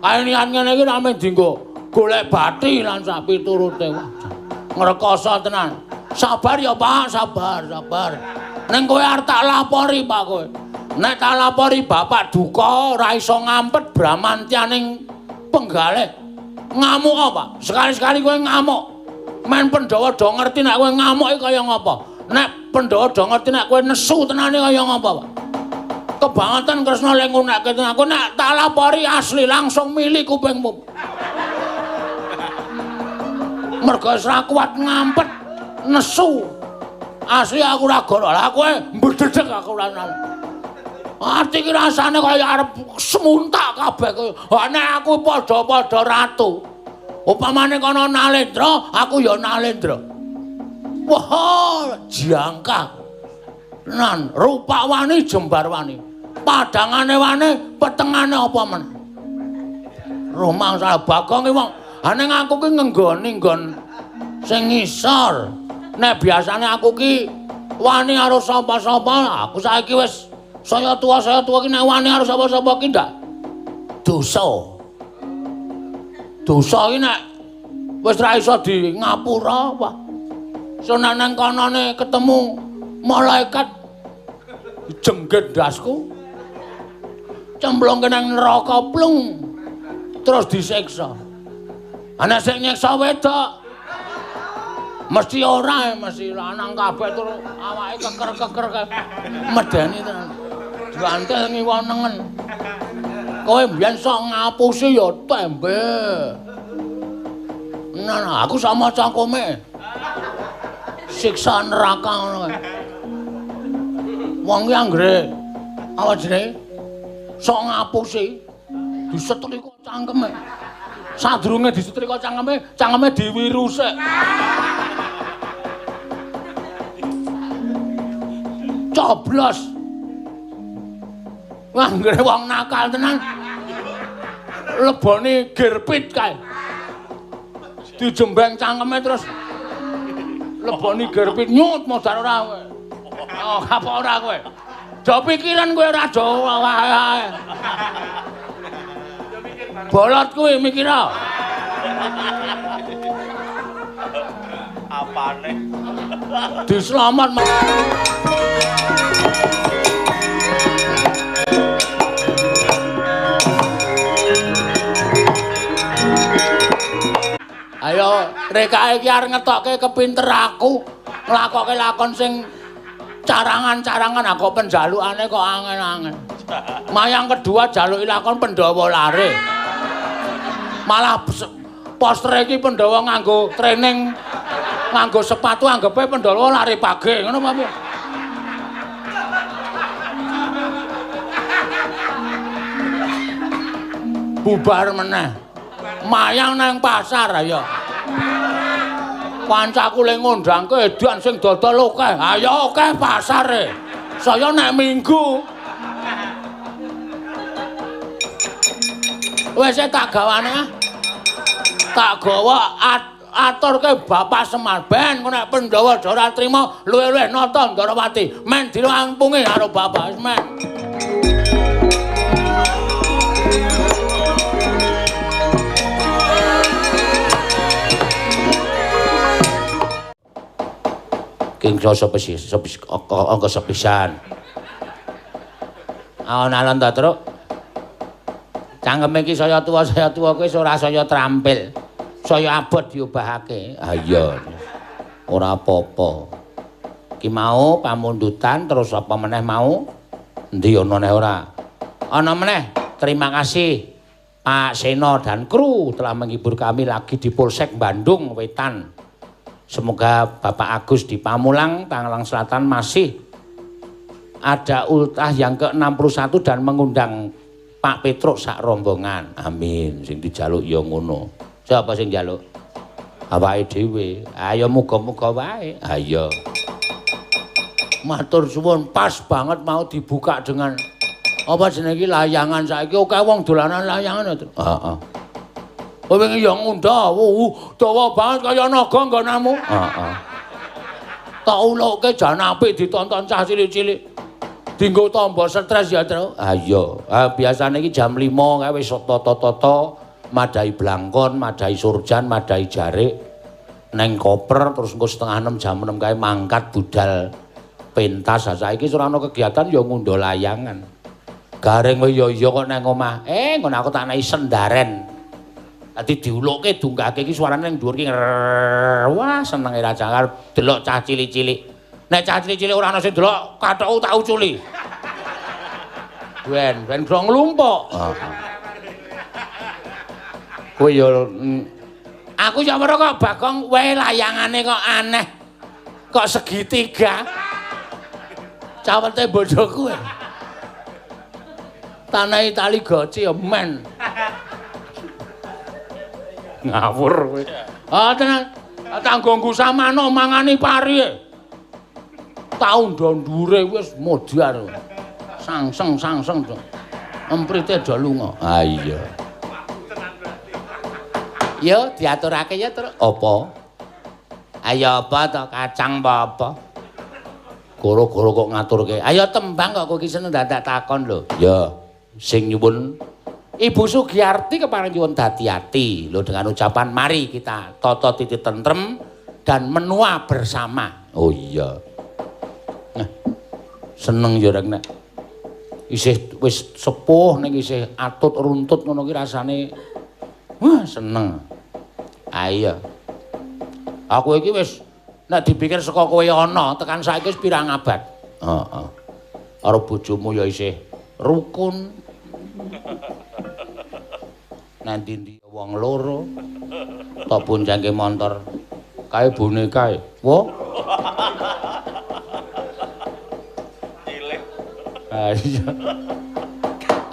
Kae niat ngene iki ra mung dienggo golek bathi lan sak piturute. Wah, ngrekoso tenan. Sabar ya Pak, sabar, sabar. Ning kowe arep tak lapori Pak kowe. Nek tak lapori bapak duka ora iso ngampet bramantyaning penggalih. Ngamuk apa? Sekali-sekali kowe ngamuk. Men Pandhawa do ngerti nek kowe ngamuk iki kaya ngapa. Nek Pandhawa do ngerti nek kowe nesu tenane kaya ngapa, Pak. Kebangetan Kresna lek ngunekke tenan aku nek tak lapori asli langsung mili kupingmu. Mergo wis ra kuat ngampet nesu. Asli aku ora goro. Lah kowe mbedhedhek aku ora. Ati iki rasane kaya arep semuntak kabeh kowe. Ha nek aku padha-padha ratu. Upamane kono Nalendra, aku ya Nalendra. Wah, jangkah. Nan rupa wani jembar wani. Padangane wani, petengane apa men? Rumangsa Bagong iki wong. Ha ning aku ki ngenggoni nggon sing ngisor. Nek biasane aku ki wani karo sapa-sapa, aku saiki wis saya tua ki nek wani karo sapa-sapa ki ndak dosa. Dosa iki nek wis ra iso di ngapura, wah. Sono nang konone ketemu malaikat jengget ndasku. Cemplungke nang neraka plung. Terus disiksa. Ana sing nyiksa wedok. Mesti ora, mesti lanang kabeh terus awake keker-keker medeni tenan. Diantel ngiwa nengen. Kowe mbiyen sok ngapusi ya tembe. Nah, aku sama cangkeme. Siksa neraka ngono kae. Wong ki anggere apa jenenge? Sok ngapusi disetrika cangkeme. Sadurunge disetrika cangkeme, cangkeme diwirusik. Coblos. Wah, anggere wong nakal tenan. Lebone gerpit kae. Dijembeng cangkeme terus lebone gerpit nyut modar ora kowe. Oh, apa ora kowe? Do pikiran kowe ora do wae. Bolot kuwi mikira. Apane? Diselamat. Ayo, rekae iki arep ngetokke kepinter aku, nglakoke lakon sing carangan-carangan aku penjalukane kok angel-angel. Mayang kedua jaluki lakon Pandhawa lare. Malah poster iki Pandhawa nganggo training, nganggo sepatu anggepe Pandhawa lari pagi, ngono apa piye? Bubar meneh. Mayang nang pasar ayo. Kancaku le ngundangke edan sing dodol akeh. Ayo akeh pasare. Saya nek minggu. Wis tak gawane ah. Tak gawa aturke Bapak Semar ben nek Pandhawa ora trima luwih-luwih nata Ndorowati. Men dirampungi karo Bapak men. Kingsa sepis angka sepisan. Alon-alon ta, Truk. Cangkeme iki saya tuwa kuwi ora saya terampil. Saya abot diobahake. Ha iya. Ora apa-apa. Ki mau pamundutan terus apa meneh mau? Endi ana neh ora? Ana meneh. Terima kasih Pak Seno dan kru telah menghibur kami lagi di Polsek Bandung Wetan. Semoga Bapak Agus di Pamulang, Tangerang Selatan masih ada ultah yang ke-61 dan mengundang Pak Petruk sak rombongan. Amin. Sing dijaluk ya ngono. Siapa sing njaluk? Awake dhewe. Ayo muga-muga wae. Ayo. Matur suwun, pas banget mau dibuka dengan apa jenenge iki layangan saiki akeh wong dolanan layangan to. Heeh. Kowe wingi ya ngundha, dawa banget kaya naga nggonamu. Heeh. Tak ulokke jan apik ditonton cah cilik-cilik. Dinggo tamba stres ya, Tru. Ha iya. Ha biasane iki jam 5 kae wis tata-tata, madhahi blangkon, madhahi surjan, madhahi jarik neng koper terus engko 5:30 jam 6 kae mangkat budal pentas. Ha saiki ora ana kegiatan ya ngundha layangan. Gareng kowe ya iya kok neng omah. Ngono aku tak naik sendaren. Dadi diulukke dunggake iki suarane ning dhuwur iki. Wah, senenge ra jangar delok cah cilik-cilik. Nek cah cilik-cilik ora ana sing delok, kathokku tak uculi. Ben, ben do nglumpuk. Heeh. Kowe ya aku ya weruh kok Bagong wae layangane kok aneh. Kok segitiga. Cawete bojoku. Tanah Itali goci ya men. Ngawur kowe. Ah tenan. Tanggongku samano mangani pari. Tau ndure wis modar. Sangseng-sangseng to. Emprite do lunga. Ha iya. Yo diaturake ya, Truk. Apa? Ayo apa to kacang apa? Goro-goro kok ngaturke. Ayo tembang kok kowe iki seneng dadak takon lho. Ya, sing nyuwun Ibu Sugiyarti kepareng nyuwun dadi ati lho dengan ucapan mari kita tata titi tentrem dan menua bersama. Oh iya. Nah, seneng ya rek nek isih wis sepuh ning isih atut runtut ngono ki rasane wah seneng. Ah iya. Aku iki wis nek dipikir saka kowe ana tekan saiki wis pirang abad. Heeh. Karo bojomu ya isih rukun. Nanti ndi wong loro tok boncengke montor kae bonekae. Wo. Cilik. Ha iya.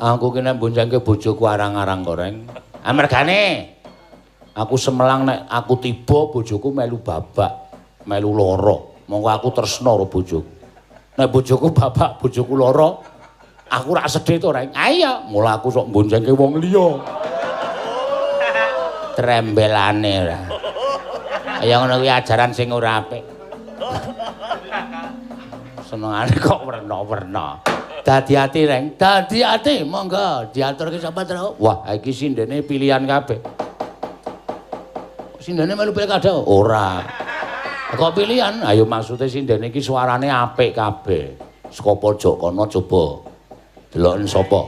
Aku ki nek boncengke bojoku arang-arang goreng. Amergane aku semelang nek aku tiba bojoku melu babak, melu lara. Monggo aku tresna karo bojoku. Nek bojoku babak, bojoku lara, aku rak sedih to, Reng. Ayo, mula aku sok boncengke wong liya. Trembelane ora. Kaya ngono kuwi ajaran sing ora apik. Senengane kok werna-werna. Dadi ati, Reng. Dadi ati, monggo diaturke sapa, Truk? Wah, iki sindene pilihan kabeh. Sindene melu pilkada? Ora. Kok pilihan? Ayo maksude sindene iki suarane apik kabeh. Saka pojok kono coba deloken sapa.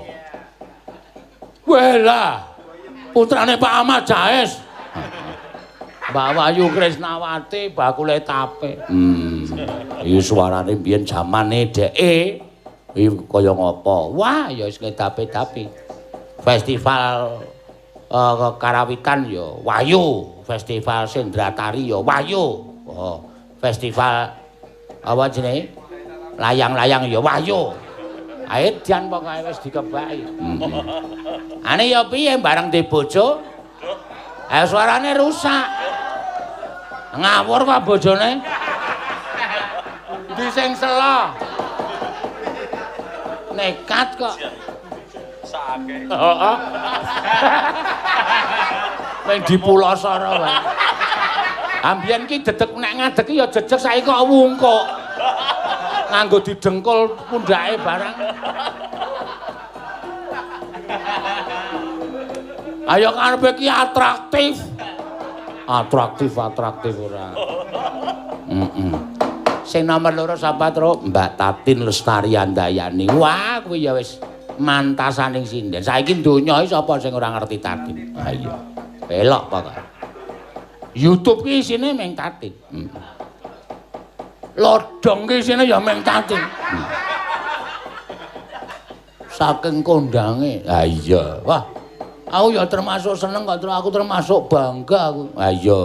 Welah. Putrane Pak Ahmad Jais. Mbak Wahyu Krisnawati bakule tape. Iki suarane biyen jamane dheke iki kaya ngapa? Wah, ya wis ngedape-dape. Festival Karawitan ya Wahyu, Festival Sendratari ya Wahyu. Oh, festival apa jenenge? Layang-layang ya Wahyu. Aedan pokoke wis dikebaki. Ane ya piye bareng di bojo? Ayo suarane rusak. Ngawur kok bojone. Ndi sing selo? Nekat kok. Sakake. Heeh. Ning di Pulasara wae. Ambiyen ki dedeg nek ngadeg ki ya jejeg saiki kok wungkuk. Nganggo didengkul pundhake barang. Ayo karepe ki atraktif. Atraktif atraktif ora. Heeh. Sing nomor 2 sapa, Truk? Mbak Tatin Lestari Andayani. Wah, kuwi ya wis mantasaning sinden. Saiki donya iki sapa sing ora ngerti Tatin? Ha iya. Elok pokoke. YouTube ki isine mung Tatin. Lodong ki isine ya mung Tatin. Saking kondange. Ha iya. Wah, aku ya termasuk seneng kok, aku termasuk bangga aku. Ha iya.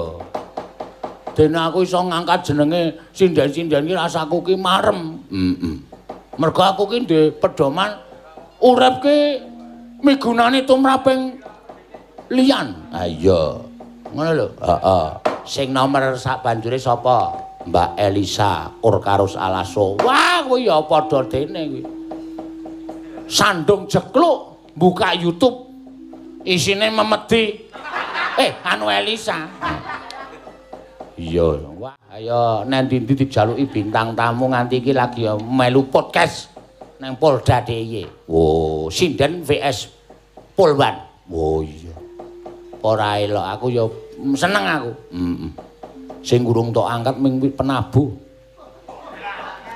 Dene aku iso ngangkat jenenge sinden-sinden ki rasaku ki marem. Heeh. Mergo aku ki ndek pedoman urip ki migunani tumraping liyan. Ha iya. Ngono lho. Heeh. Sing nomor sak banjure sapa? Mbak Elisa Orkarus Alaso. Wah, kuwi ya padha dene kuwi. Sandung jekluk buka YouTube isine memedi. Anu Elisa. Iya, wah, ayo nang ndi-ndi dijaluki bintang tamu nganti iki lagi ya melu podcast nang Polda DIY. Oh, sinden VS Polwan. Oh iya. Ora elok aku ya seneng aku. Heeh. Sing urung tok angkat ming penabuh.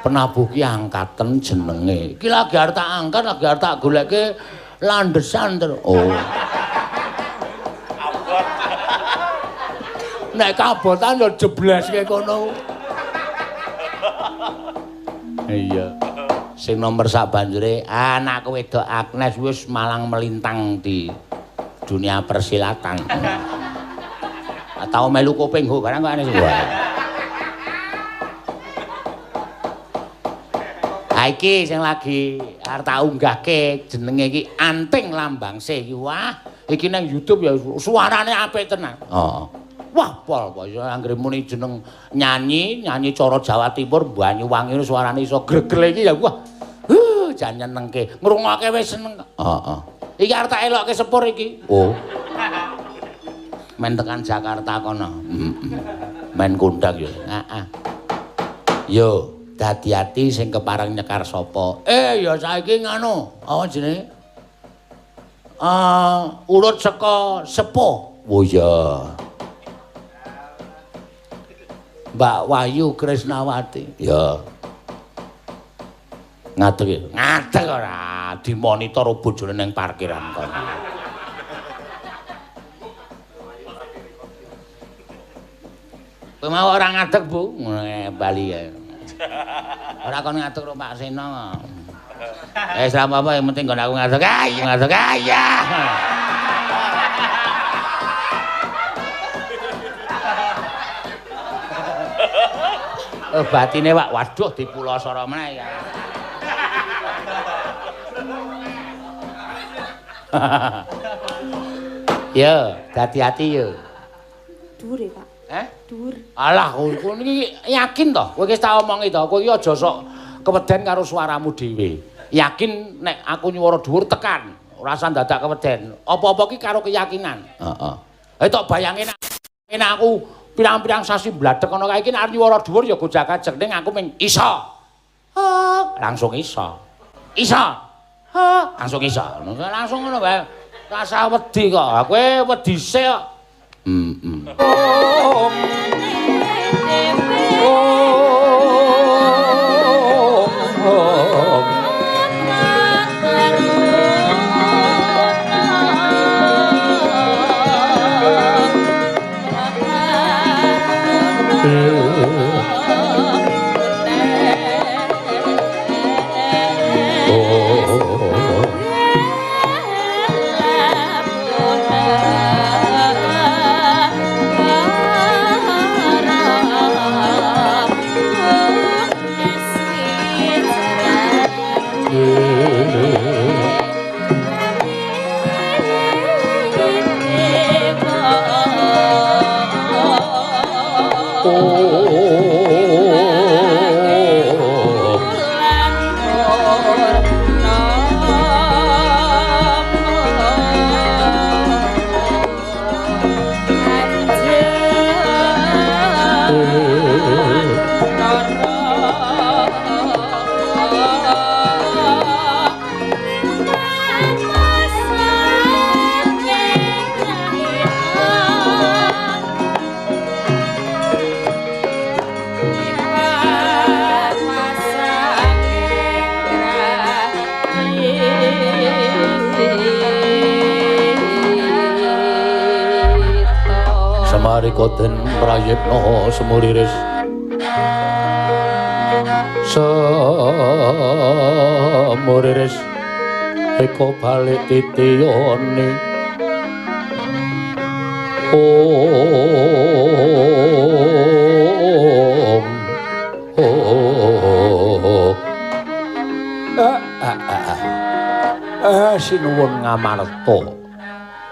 Penabuh ki angkaten jenenge. Iki lagi arep tak angkat, lagi arep tak goleke landesan terus. Oh. Nek kabotan ya jebleske kono. Iya. Sing nomor sak banjure anakku wedok Agnes wis malang melintang di dunia persilatan. Atau melu kuping ho barang kok aneh. Ha iki sing lagi arep tak unggahke jenenge iki Anting Lambang Se iki. Wah, iki nang YouTube ya suarane apik tenan. Heeh. Wah, pol kok iso anggere muni jeneng nyanyi, nyanyi cara Jawa Timur Banyuwangi suarane iso gregel iki ya wah. Jan nyenengke. Ngrungokke wis seneng. Heeh. Iki arep tak elokke sepur iki. Oh. Men tekan Jakarta kono. Heeh. Men kondang ya. Heeh. Yo, dadi ati sing kepareng nyekar sapa? Ya saiki ngono. Apa jenenge? Urut saka sepuh. Oh iya. Mbak Wahyu Krisnawati. Ya. Ngadeg ya. Ngadeg ora dimonitor bojone ning parkiran kono. Kowe mau ora ngadeg, Bu? Ngono bali ya. Ora kon ngadeg karo Pak Seno. Wis ora apa-apa, yang penting nggon aku ngadeg. Ngadeg ya. Oh, batine Pak, waduh di Pulasara meneh ya. Yo, hati-hati yo. Dhuwur ya, Pak. Eh? Dhuwur. Alah, kowe niki yakin to? Kowe wis tak omongi to, kowe iki aja sok keweden karo suaramu dhewe. Yakin nek aku nyuwara dhuwur tekan, ora usah dadak keweden. Apa-apa ki karo keyakinan. Heeh. Tok bayangin nek aku pirang-pirang sasi bladek ana kae iki nek arep nyuwara dhuwur ya gojak-gajek ning aku ming iso. Langsung iso. Iso. Langsung iso. Langsung ngono wae. Rasa wedi kok. Kowe wedi sik kok. Heeh. Samarika den prayitna semuriris semuriris eko balik titiyane om oh sinuwun Ngamarta.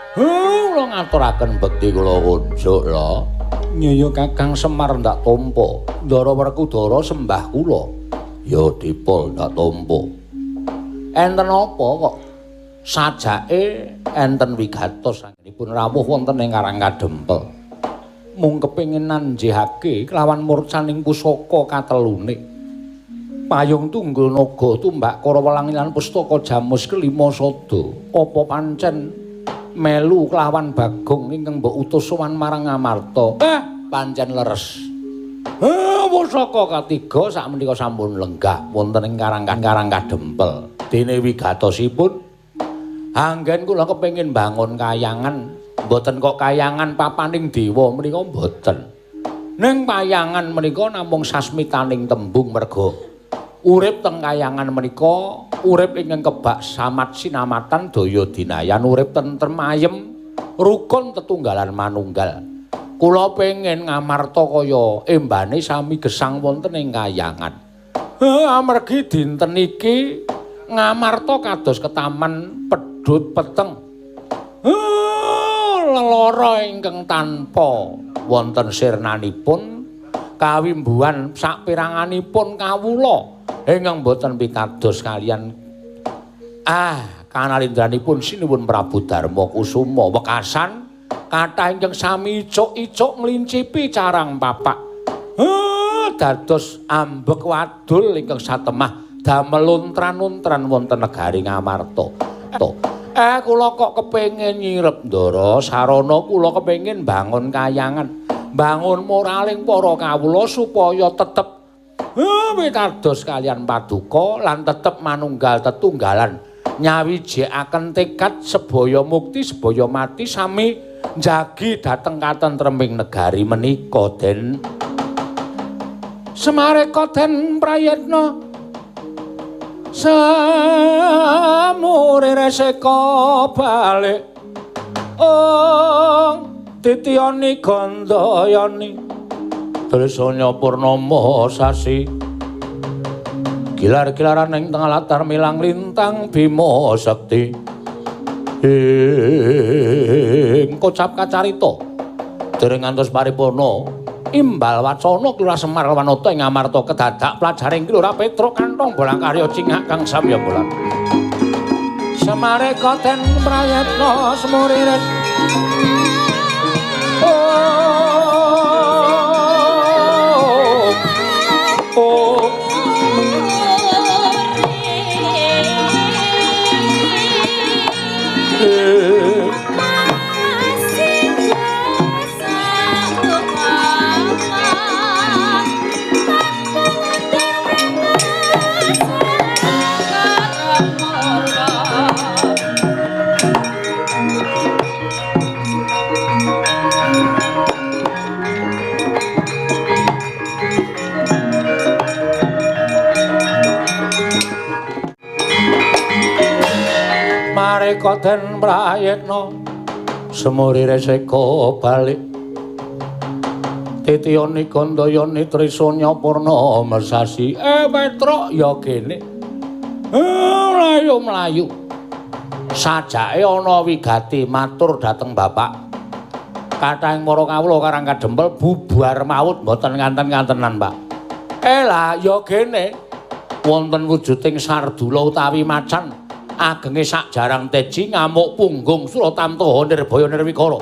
Kula ngaturaken bekti kula kunjuk lho. Nyaya Kakang Semar ndak tampa. Ndara Werkudara sembah kula. Ya dipol ndak tampa. Enten apa kok sajake enten wigatos anggenipun rawuh wonten ing Karang Kadempel. Mung kepengin nanjihake kelawan murcaning pusaka katelune. Payung tunggul naga tumbak kara welang lan pustaka jamus kelima sada. Apa pancen melu kelawan Bagong ingkang mbok utus sowan marang Ngamarta? Pancen leres. Pusaka katiga sakmenika sampun lenggah wonten ing Karang Kadempel. Dene wigatosipun anggen kula kepengin bangun kayangan, mboten kok kayangan papaning dewa menika mboten. Ning payangan menika namung sasmitaning tembung merga urip teng kayangan menika urip ingkang kebak samat sinamatan daya dinayan urip tentrem ayem rukun tetunggalan manunggal. Kula pengin Ngamarta kaya embane sami gesang wonten ing kayangan. Amargi dinten iki Ngamarta kados ketaman pedhut peteng. Lelara ingkang tanpa wonten sirnanipun kawimbuhan saperanganipun kawula ingkang boten pitados kalian kanalindranipun sinuwun Prabu Darma Kusuma wekasan kathah ingkang sami icuk-icuk nglincipi carang papak. Dados ambek wadul ingkang satemah damel untran-untran wonten negari Ngamarta. Kula kok kepengin nyirep Ndara sarana kula kepengin bangun kayangan, bangun moraling para kawula supaya tetep pitados kalian paduka lan tetep manunggal tetunggalan nyawijekaken tekad sebaya mukti sebaya mati sami njagi dhateng katentreming negari menika den. Semareka den prayitna samurireseka balik ong titiyani gandayani trisanya purnama sasi gilar-gilaran ing tengah latar milang lintang bima sekti ing kocap kacarita dereng ngantos paripurna imbal wacana Kelurahan Semar Wanata ing Ngamarta kedadak pelajaring Kelurahan Petruk kantong bolang karya cingak kang samya bolang. Semareka den prayitna semuriris oh Mareka den prayitna semurireseka balik titiyani gandayani trisanya purna mesasi. Petruk ya kene mlayu-mlayu sajake ana wigati matur dhateng bapak kathahing para kawula Karang Kadempel bubar maut mboten nganten-ngantenan Pak. Lah ya kene wonten wujuding sardula utawi macan agenge sak jarang teji ngamuk punggung Suratamtaha Nirbaya Nirwikara.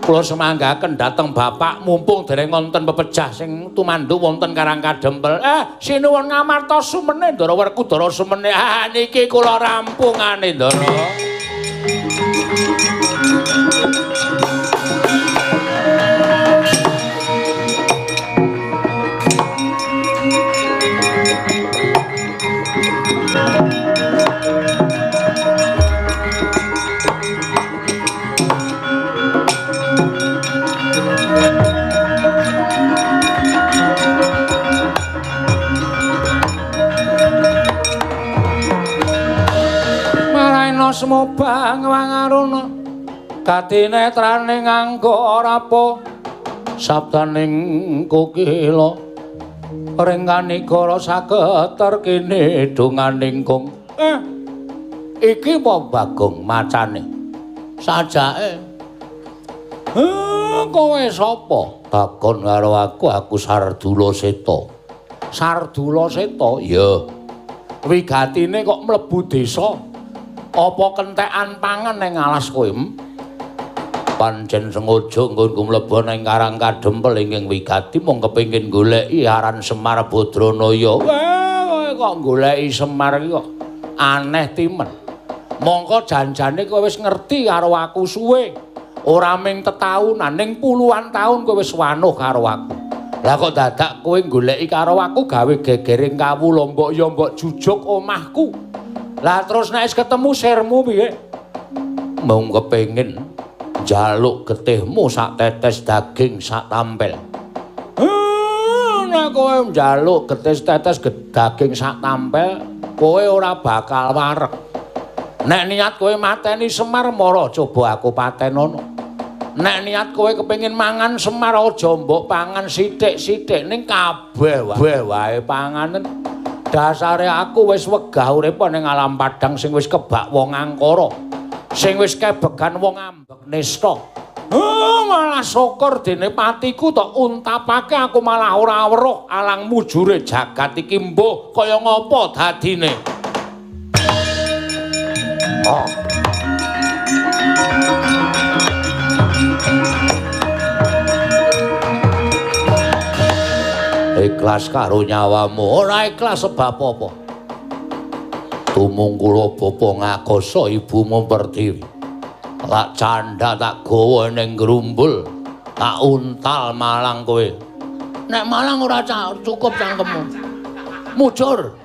Kula semanggaken dhateng bapak mumpung dereng wonten pepejah sing tumanduk wonten Karang Kadempel. Sinuwun Ngamarta sumene Ndara Werkudara sumene. Niki kula rampungane Ndara. asma Bang Wangaruna katinetrane nganggo rapa sabdaning kokila ring kanigara saketer kene donganing kong. Iki apa Bagong macane sajake? Kowe sapa? Takon karo aku, aku Sardula Seta. Sardula Seta? Iya. Wigatine kok mlebu desa? Apa kentekan pangan ning alas kowe? Pancen sengaja nggonku mlebu ning Karang Kadempel ingkang wigati mung kepengin goleki aran Semar Badranaya. Wah, kok goleki Semar iki kok aneh timen. Mongko janjane kowe wis ngerti karo aku suwe. Ora ming tetaunan, ning puluhan taun kowe wis wanuh karo aku. Lah kok dadak kowe goleki karo aku gawe gegering kawula, mbok ya mbok jujuk omahku. Lah terus nek wis ketemu sirmu piye? Mung kepengin njaluk getihmu sak tetes daging sak tampel. Nek kowe njaluk getih tetes daging sak tampel, kowe ora bakal wareg. Nek niat kowe mateni Semar, mara coba aku patenono. Nek niat kowe kepengin mangan Semar, aja mbok pangan sithik-sithik, ning kabeh wae panganen. Dasare aku wis wegah urip ning alam padang sing wis kebak wong angkara, sing wis kebegan wong ambek nista. Malah syukur dene patiku tok untapake aku malah ora weruh alang mujure jagat iki mbuh kaya ngapa dadine. Oh. Ikhlas karo nyawamu, ora ikhlas sebab apa? Tumungkula bapa ngakoso ibumu Pertiwi. Lak candha tak gawa ning grumbul, tak untal malang kowe. Nek malang ora cukup cangkemmu. Mujur.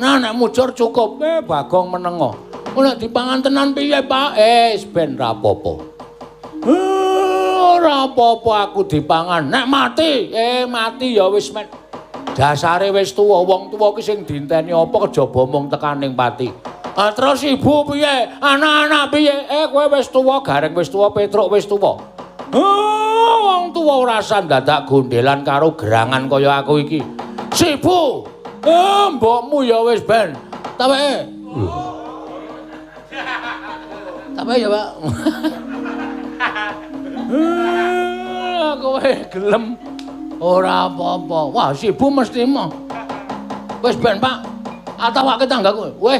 Nah nek mujur cukup. Bagong menengo. Nek dipangan tenan piye, Pak? Ben ra apa-apa. Ora apa-apa aku dipangan. Nek mati, mati ya wis men. Dasare wis tuwa, wong tuwa ki sing dinteni apa kejaba mung tekaning pati. Terus ibu piye? Anak-anak piye? Kowe wis tuwa, Gareng wis tuwa, Petruk wis tuwa. Wong tuwa ora usah dadak gondelan karo gerangan kaya aku iki. Sibu. Mbokmu ya wis ben. Taweke. Taweke ya, Pak. Kowe gelem ora apa-apa. Wah, sibu mesti moh. Wis ben, Pak. Atawake tanggaku. Weh.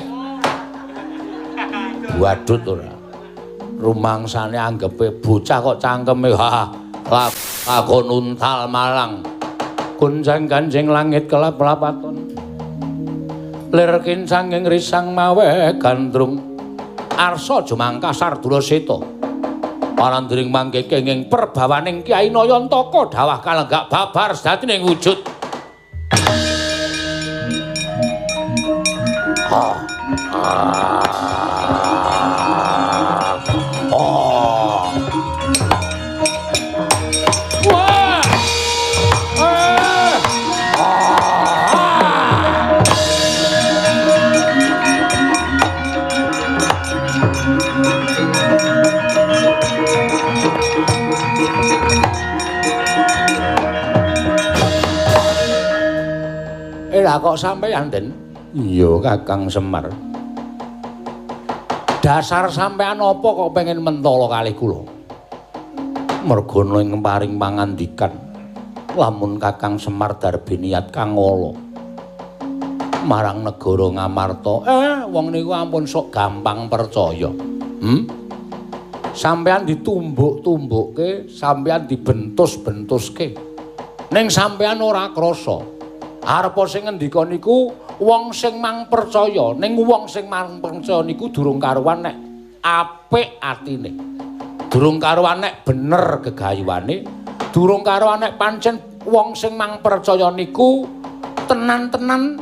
Wadut ora. Rumangsane anggepe bocah kok cangkeme ha. Lakon untal malang. Kuncang kanjeng langit kelap-lapaton. Lir kincanging risang mawe gandrung. Arsa jumangkah Sardula Seta. Parandring mangke kenging perbawaning Kyai Nayantaka dawah kalenggak babar sejatining wujud. Lah kok sampeyan, Den? Iya, Kakang Semar. Dasar sampeyan apa kok pengen mentala kalih kula? Merga ing paring pangandikan lamun Kakang Semar darbi niat kang ala marang negara Ngamarta. Wong niku ampun sok gampang percaya. Sampeyan ditumbuk-tumbukke, sampeyan dibentus-bentuske. Ning sampeyan ora krasa. Arepa sing ngendika niku wong sing mang percaya, ning wong sing mang percaya niku durung karuan nek apik atine. Durung karuan nek bener gegayuhane, durung karuan nek pancen wong sing mang percaya niku tenan-tenan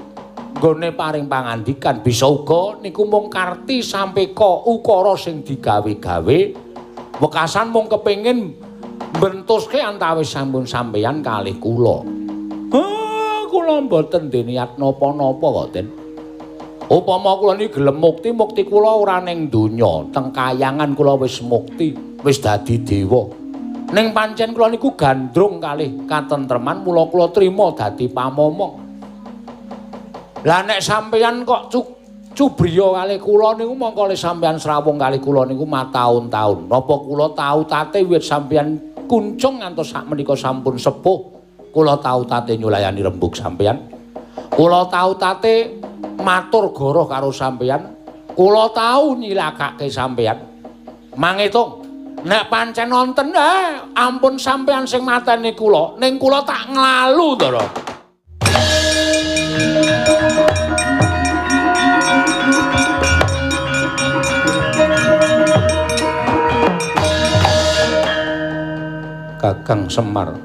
nggone paring pangandikan. Bisa uga niku mung karti sampeka ukara sing digawe-gawe, wekasan mung kepengin bentuske antawis sampun sampeyan kalih kula. Kula mboten niat napa-napa kok, Den. Upama kula niki gelem mukti, mukti kula ora ning donya, teng kayangan kula wis mukti, wis dadi dewa. Ning pancen kula niku gandrung kalih katentreman, mula kula trima dadi pamomong. Lah nek sampeyan kok cubriya kalih kula niku mongko le sampeyan srawung kalih kula niku mataun-taun. Napa kula tau tate wit sampeyan kuncung ngantos sakmenika sampun sepuh, kula tau tate nyulayani rembug sampeyan. Kula tau tate matur goroh karo sampeyan, kula tau nyilakake sampeyan. Mangitung, nek pancen wonten ampun sampeyan sing mateni kula, ning kula tak nglalu, Ndara. Kakang Semar,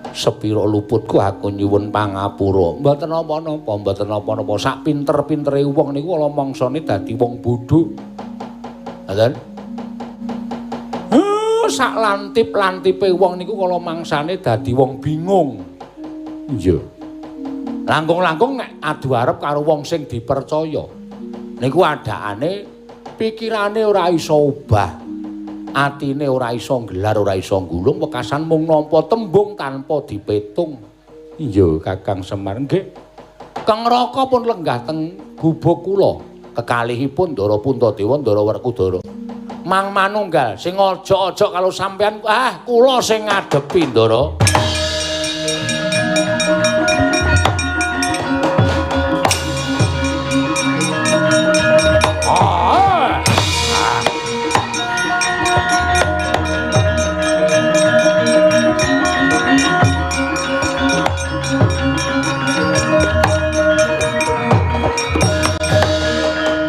sepira luputku aku nyuwun pangapura. Mboten napa-napa, mboten napa-napa. Sak pinter-pintere wong niku ala mangsane dadi wong bodho. Ngoten. Sak lantip-lantipe wong niku kala mangsane dadi wong bingung. Iya. Langkung-langkung nek adu arep karo wong sing dipercaya. Niku adakane pikirane ora iso obah. Atine ora iso nggelar, ora iso nggulung, wekasan mung nampa tembung tanpa dipetung. Iya, Kakang Semar, nggih. Kang Raka pun lenggah teng gubuk kula. Kekalihipun Ndara Puntadewa, Ndara Werkudara. Mang manunggal sing aja-aja kalau sampean, kula sing ngadepi, Ndara.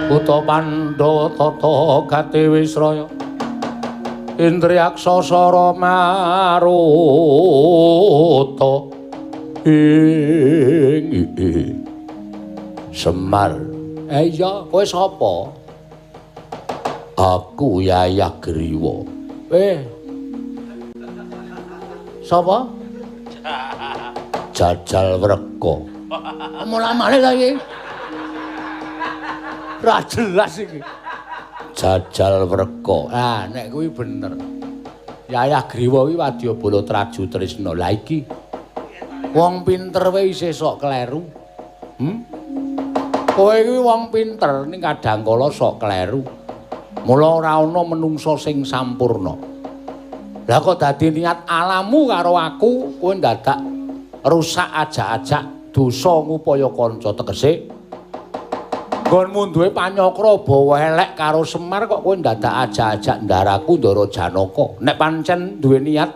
Kutha Pandhawa tata gati wisraya Indriyaksa sara maruta ing Semar. Iya, kowe sapa? Aku Yayah Griwa. Sapa? Jajal Wreka. Mulamane ta iki? Ora jelas iki. Jajal Wreka. Ah, nek kuwi bener. Yayah Griwa kuwi wadyabala Traju Trisna. Lah iki wong pinter wae isih sok kleru. Kowe kuwi wong pinter ning kadhangkala sok kleru. Mula ora ana menungsa sing sampurna. Lah kok dadi niat alamu karo aku, kowe ndadak rusak ajak-ajak dosa ngupaya kanca tegese. Nggonmu duwe panyakra bawa elek karo Semar kok kowe ndadak ajak-ajak ndaraku Ndara Janaka. Nek pancen duwe niat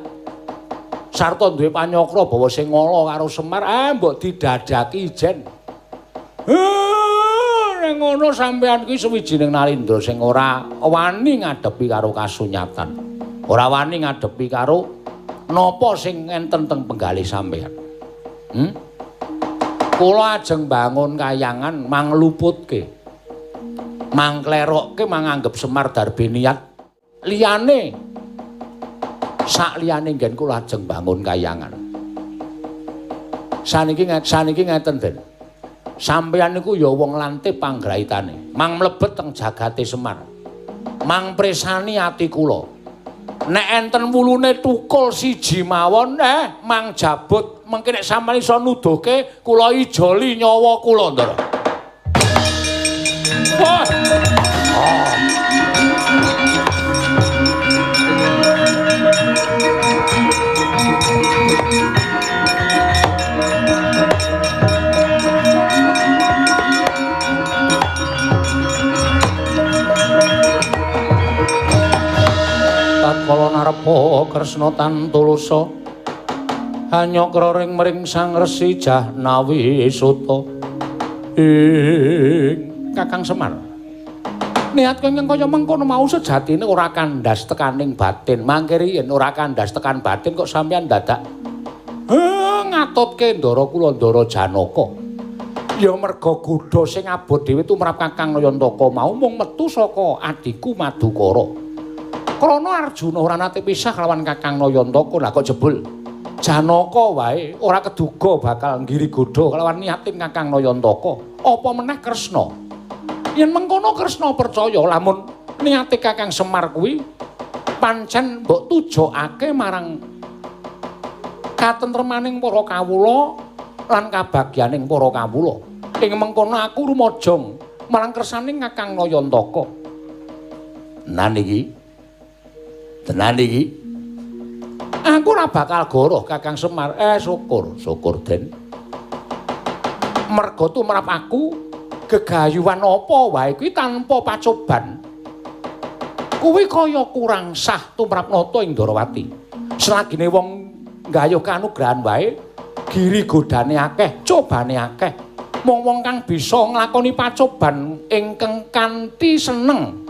sarta duwe panyakra bawa sing ngala karo Semar, mbok didadaki ijen. Nek ngono sampean kuwi suwijining nalindra sing ora wani ngadepi karo kasunyatan. Ora wani ngadepi karo napa sing enten teng penggalih sampean. Kula ajeng bangun kayangan mangluputke, mangklerokke, manganggep Semar darbe niat liyane. Sak liyane nggen kula ajeng bangun kayangan. Saniki ngeten, Den. Sampeyan niku ya wong lantip panggraitane, mang mlebet teng jagate Semar. Mang presani ati kula. Nek enten wulune tukul siji mawon, mang jabut. Mengki nek sampeyan iso nuduhke kula ijoli nyawa kula, Ndara. Wah. Tatkala narepa Kresna tantulusa hanyakra ring mring Sang Resi Jahnawi Suta. Ing Kakang Semar, niat kenging kaya mengkono mau sejatine ora kandhas tekaning batin. Mangke riyen ora kandhas tekan batin kok sampeyan dadak ngatutke ndara kula Ndara Janaka. Ya merga godha sing abot dhewe tumrap Kakang Nayantaka mau mung metu saka adhiku Madukara. Krana Arjuna ora nate pisah kelawan Kakang Nayantaka, lah kok jebul Janaka wae ora keduga bakal nggiri godha kelawan niatin Kakang Nayantaka. Apa meneh Kresna? Yen mengkono Kresna percaya lamun niate Kakang Semar kuwi pancen mbok tujokake marang katentremaning para kawula lan kabagyaning para kawula. Ing mengkono aku rumajang marang kersaning Kakang Nayantaka. Tenan iki. Tenan iki. Aku ora bakal goroh Kakang Semar. Syukur, syukur Den. Merga tumrap aku gegayuhan apa wae kuwi tanpa pacoban. Kuwi kaya kurang sah tumrap nata ing Ndarawati. Selagine wong nggayuh kanugrahan wae, giri godane akeh, cobane akeh. Mung wong kang bisa nglakoni pacoban ingkang kanthi seneng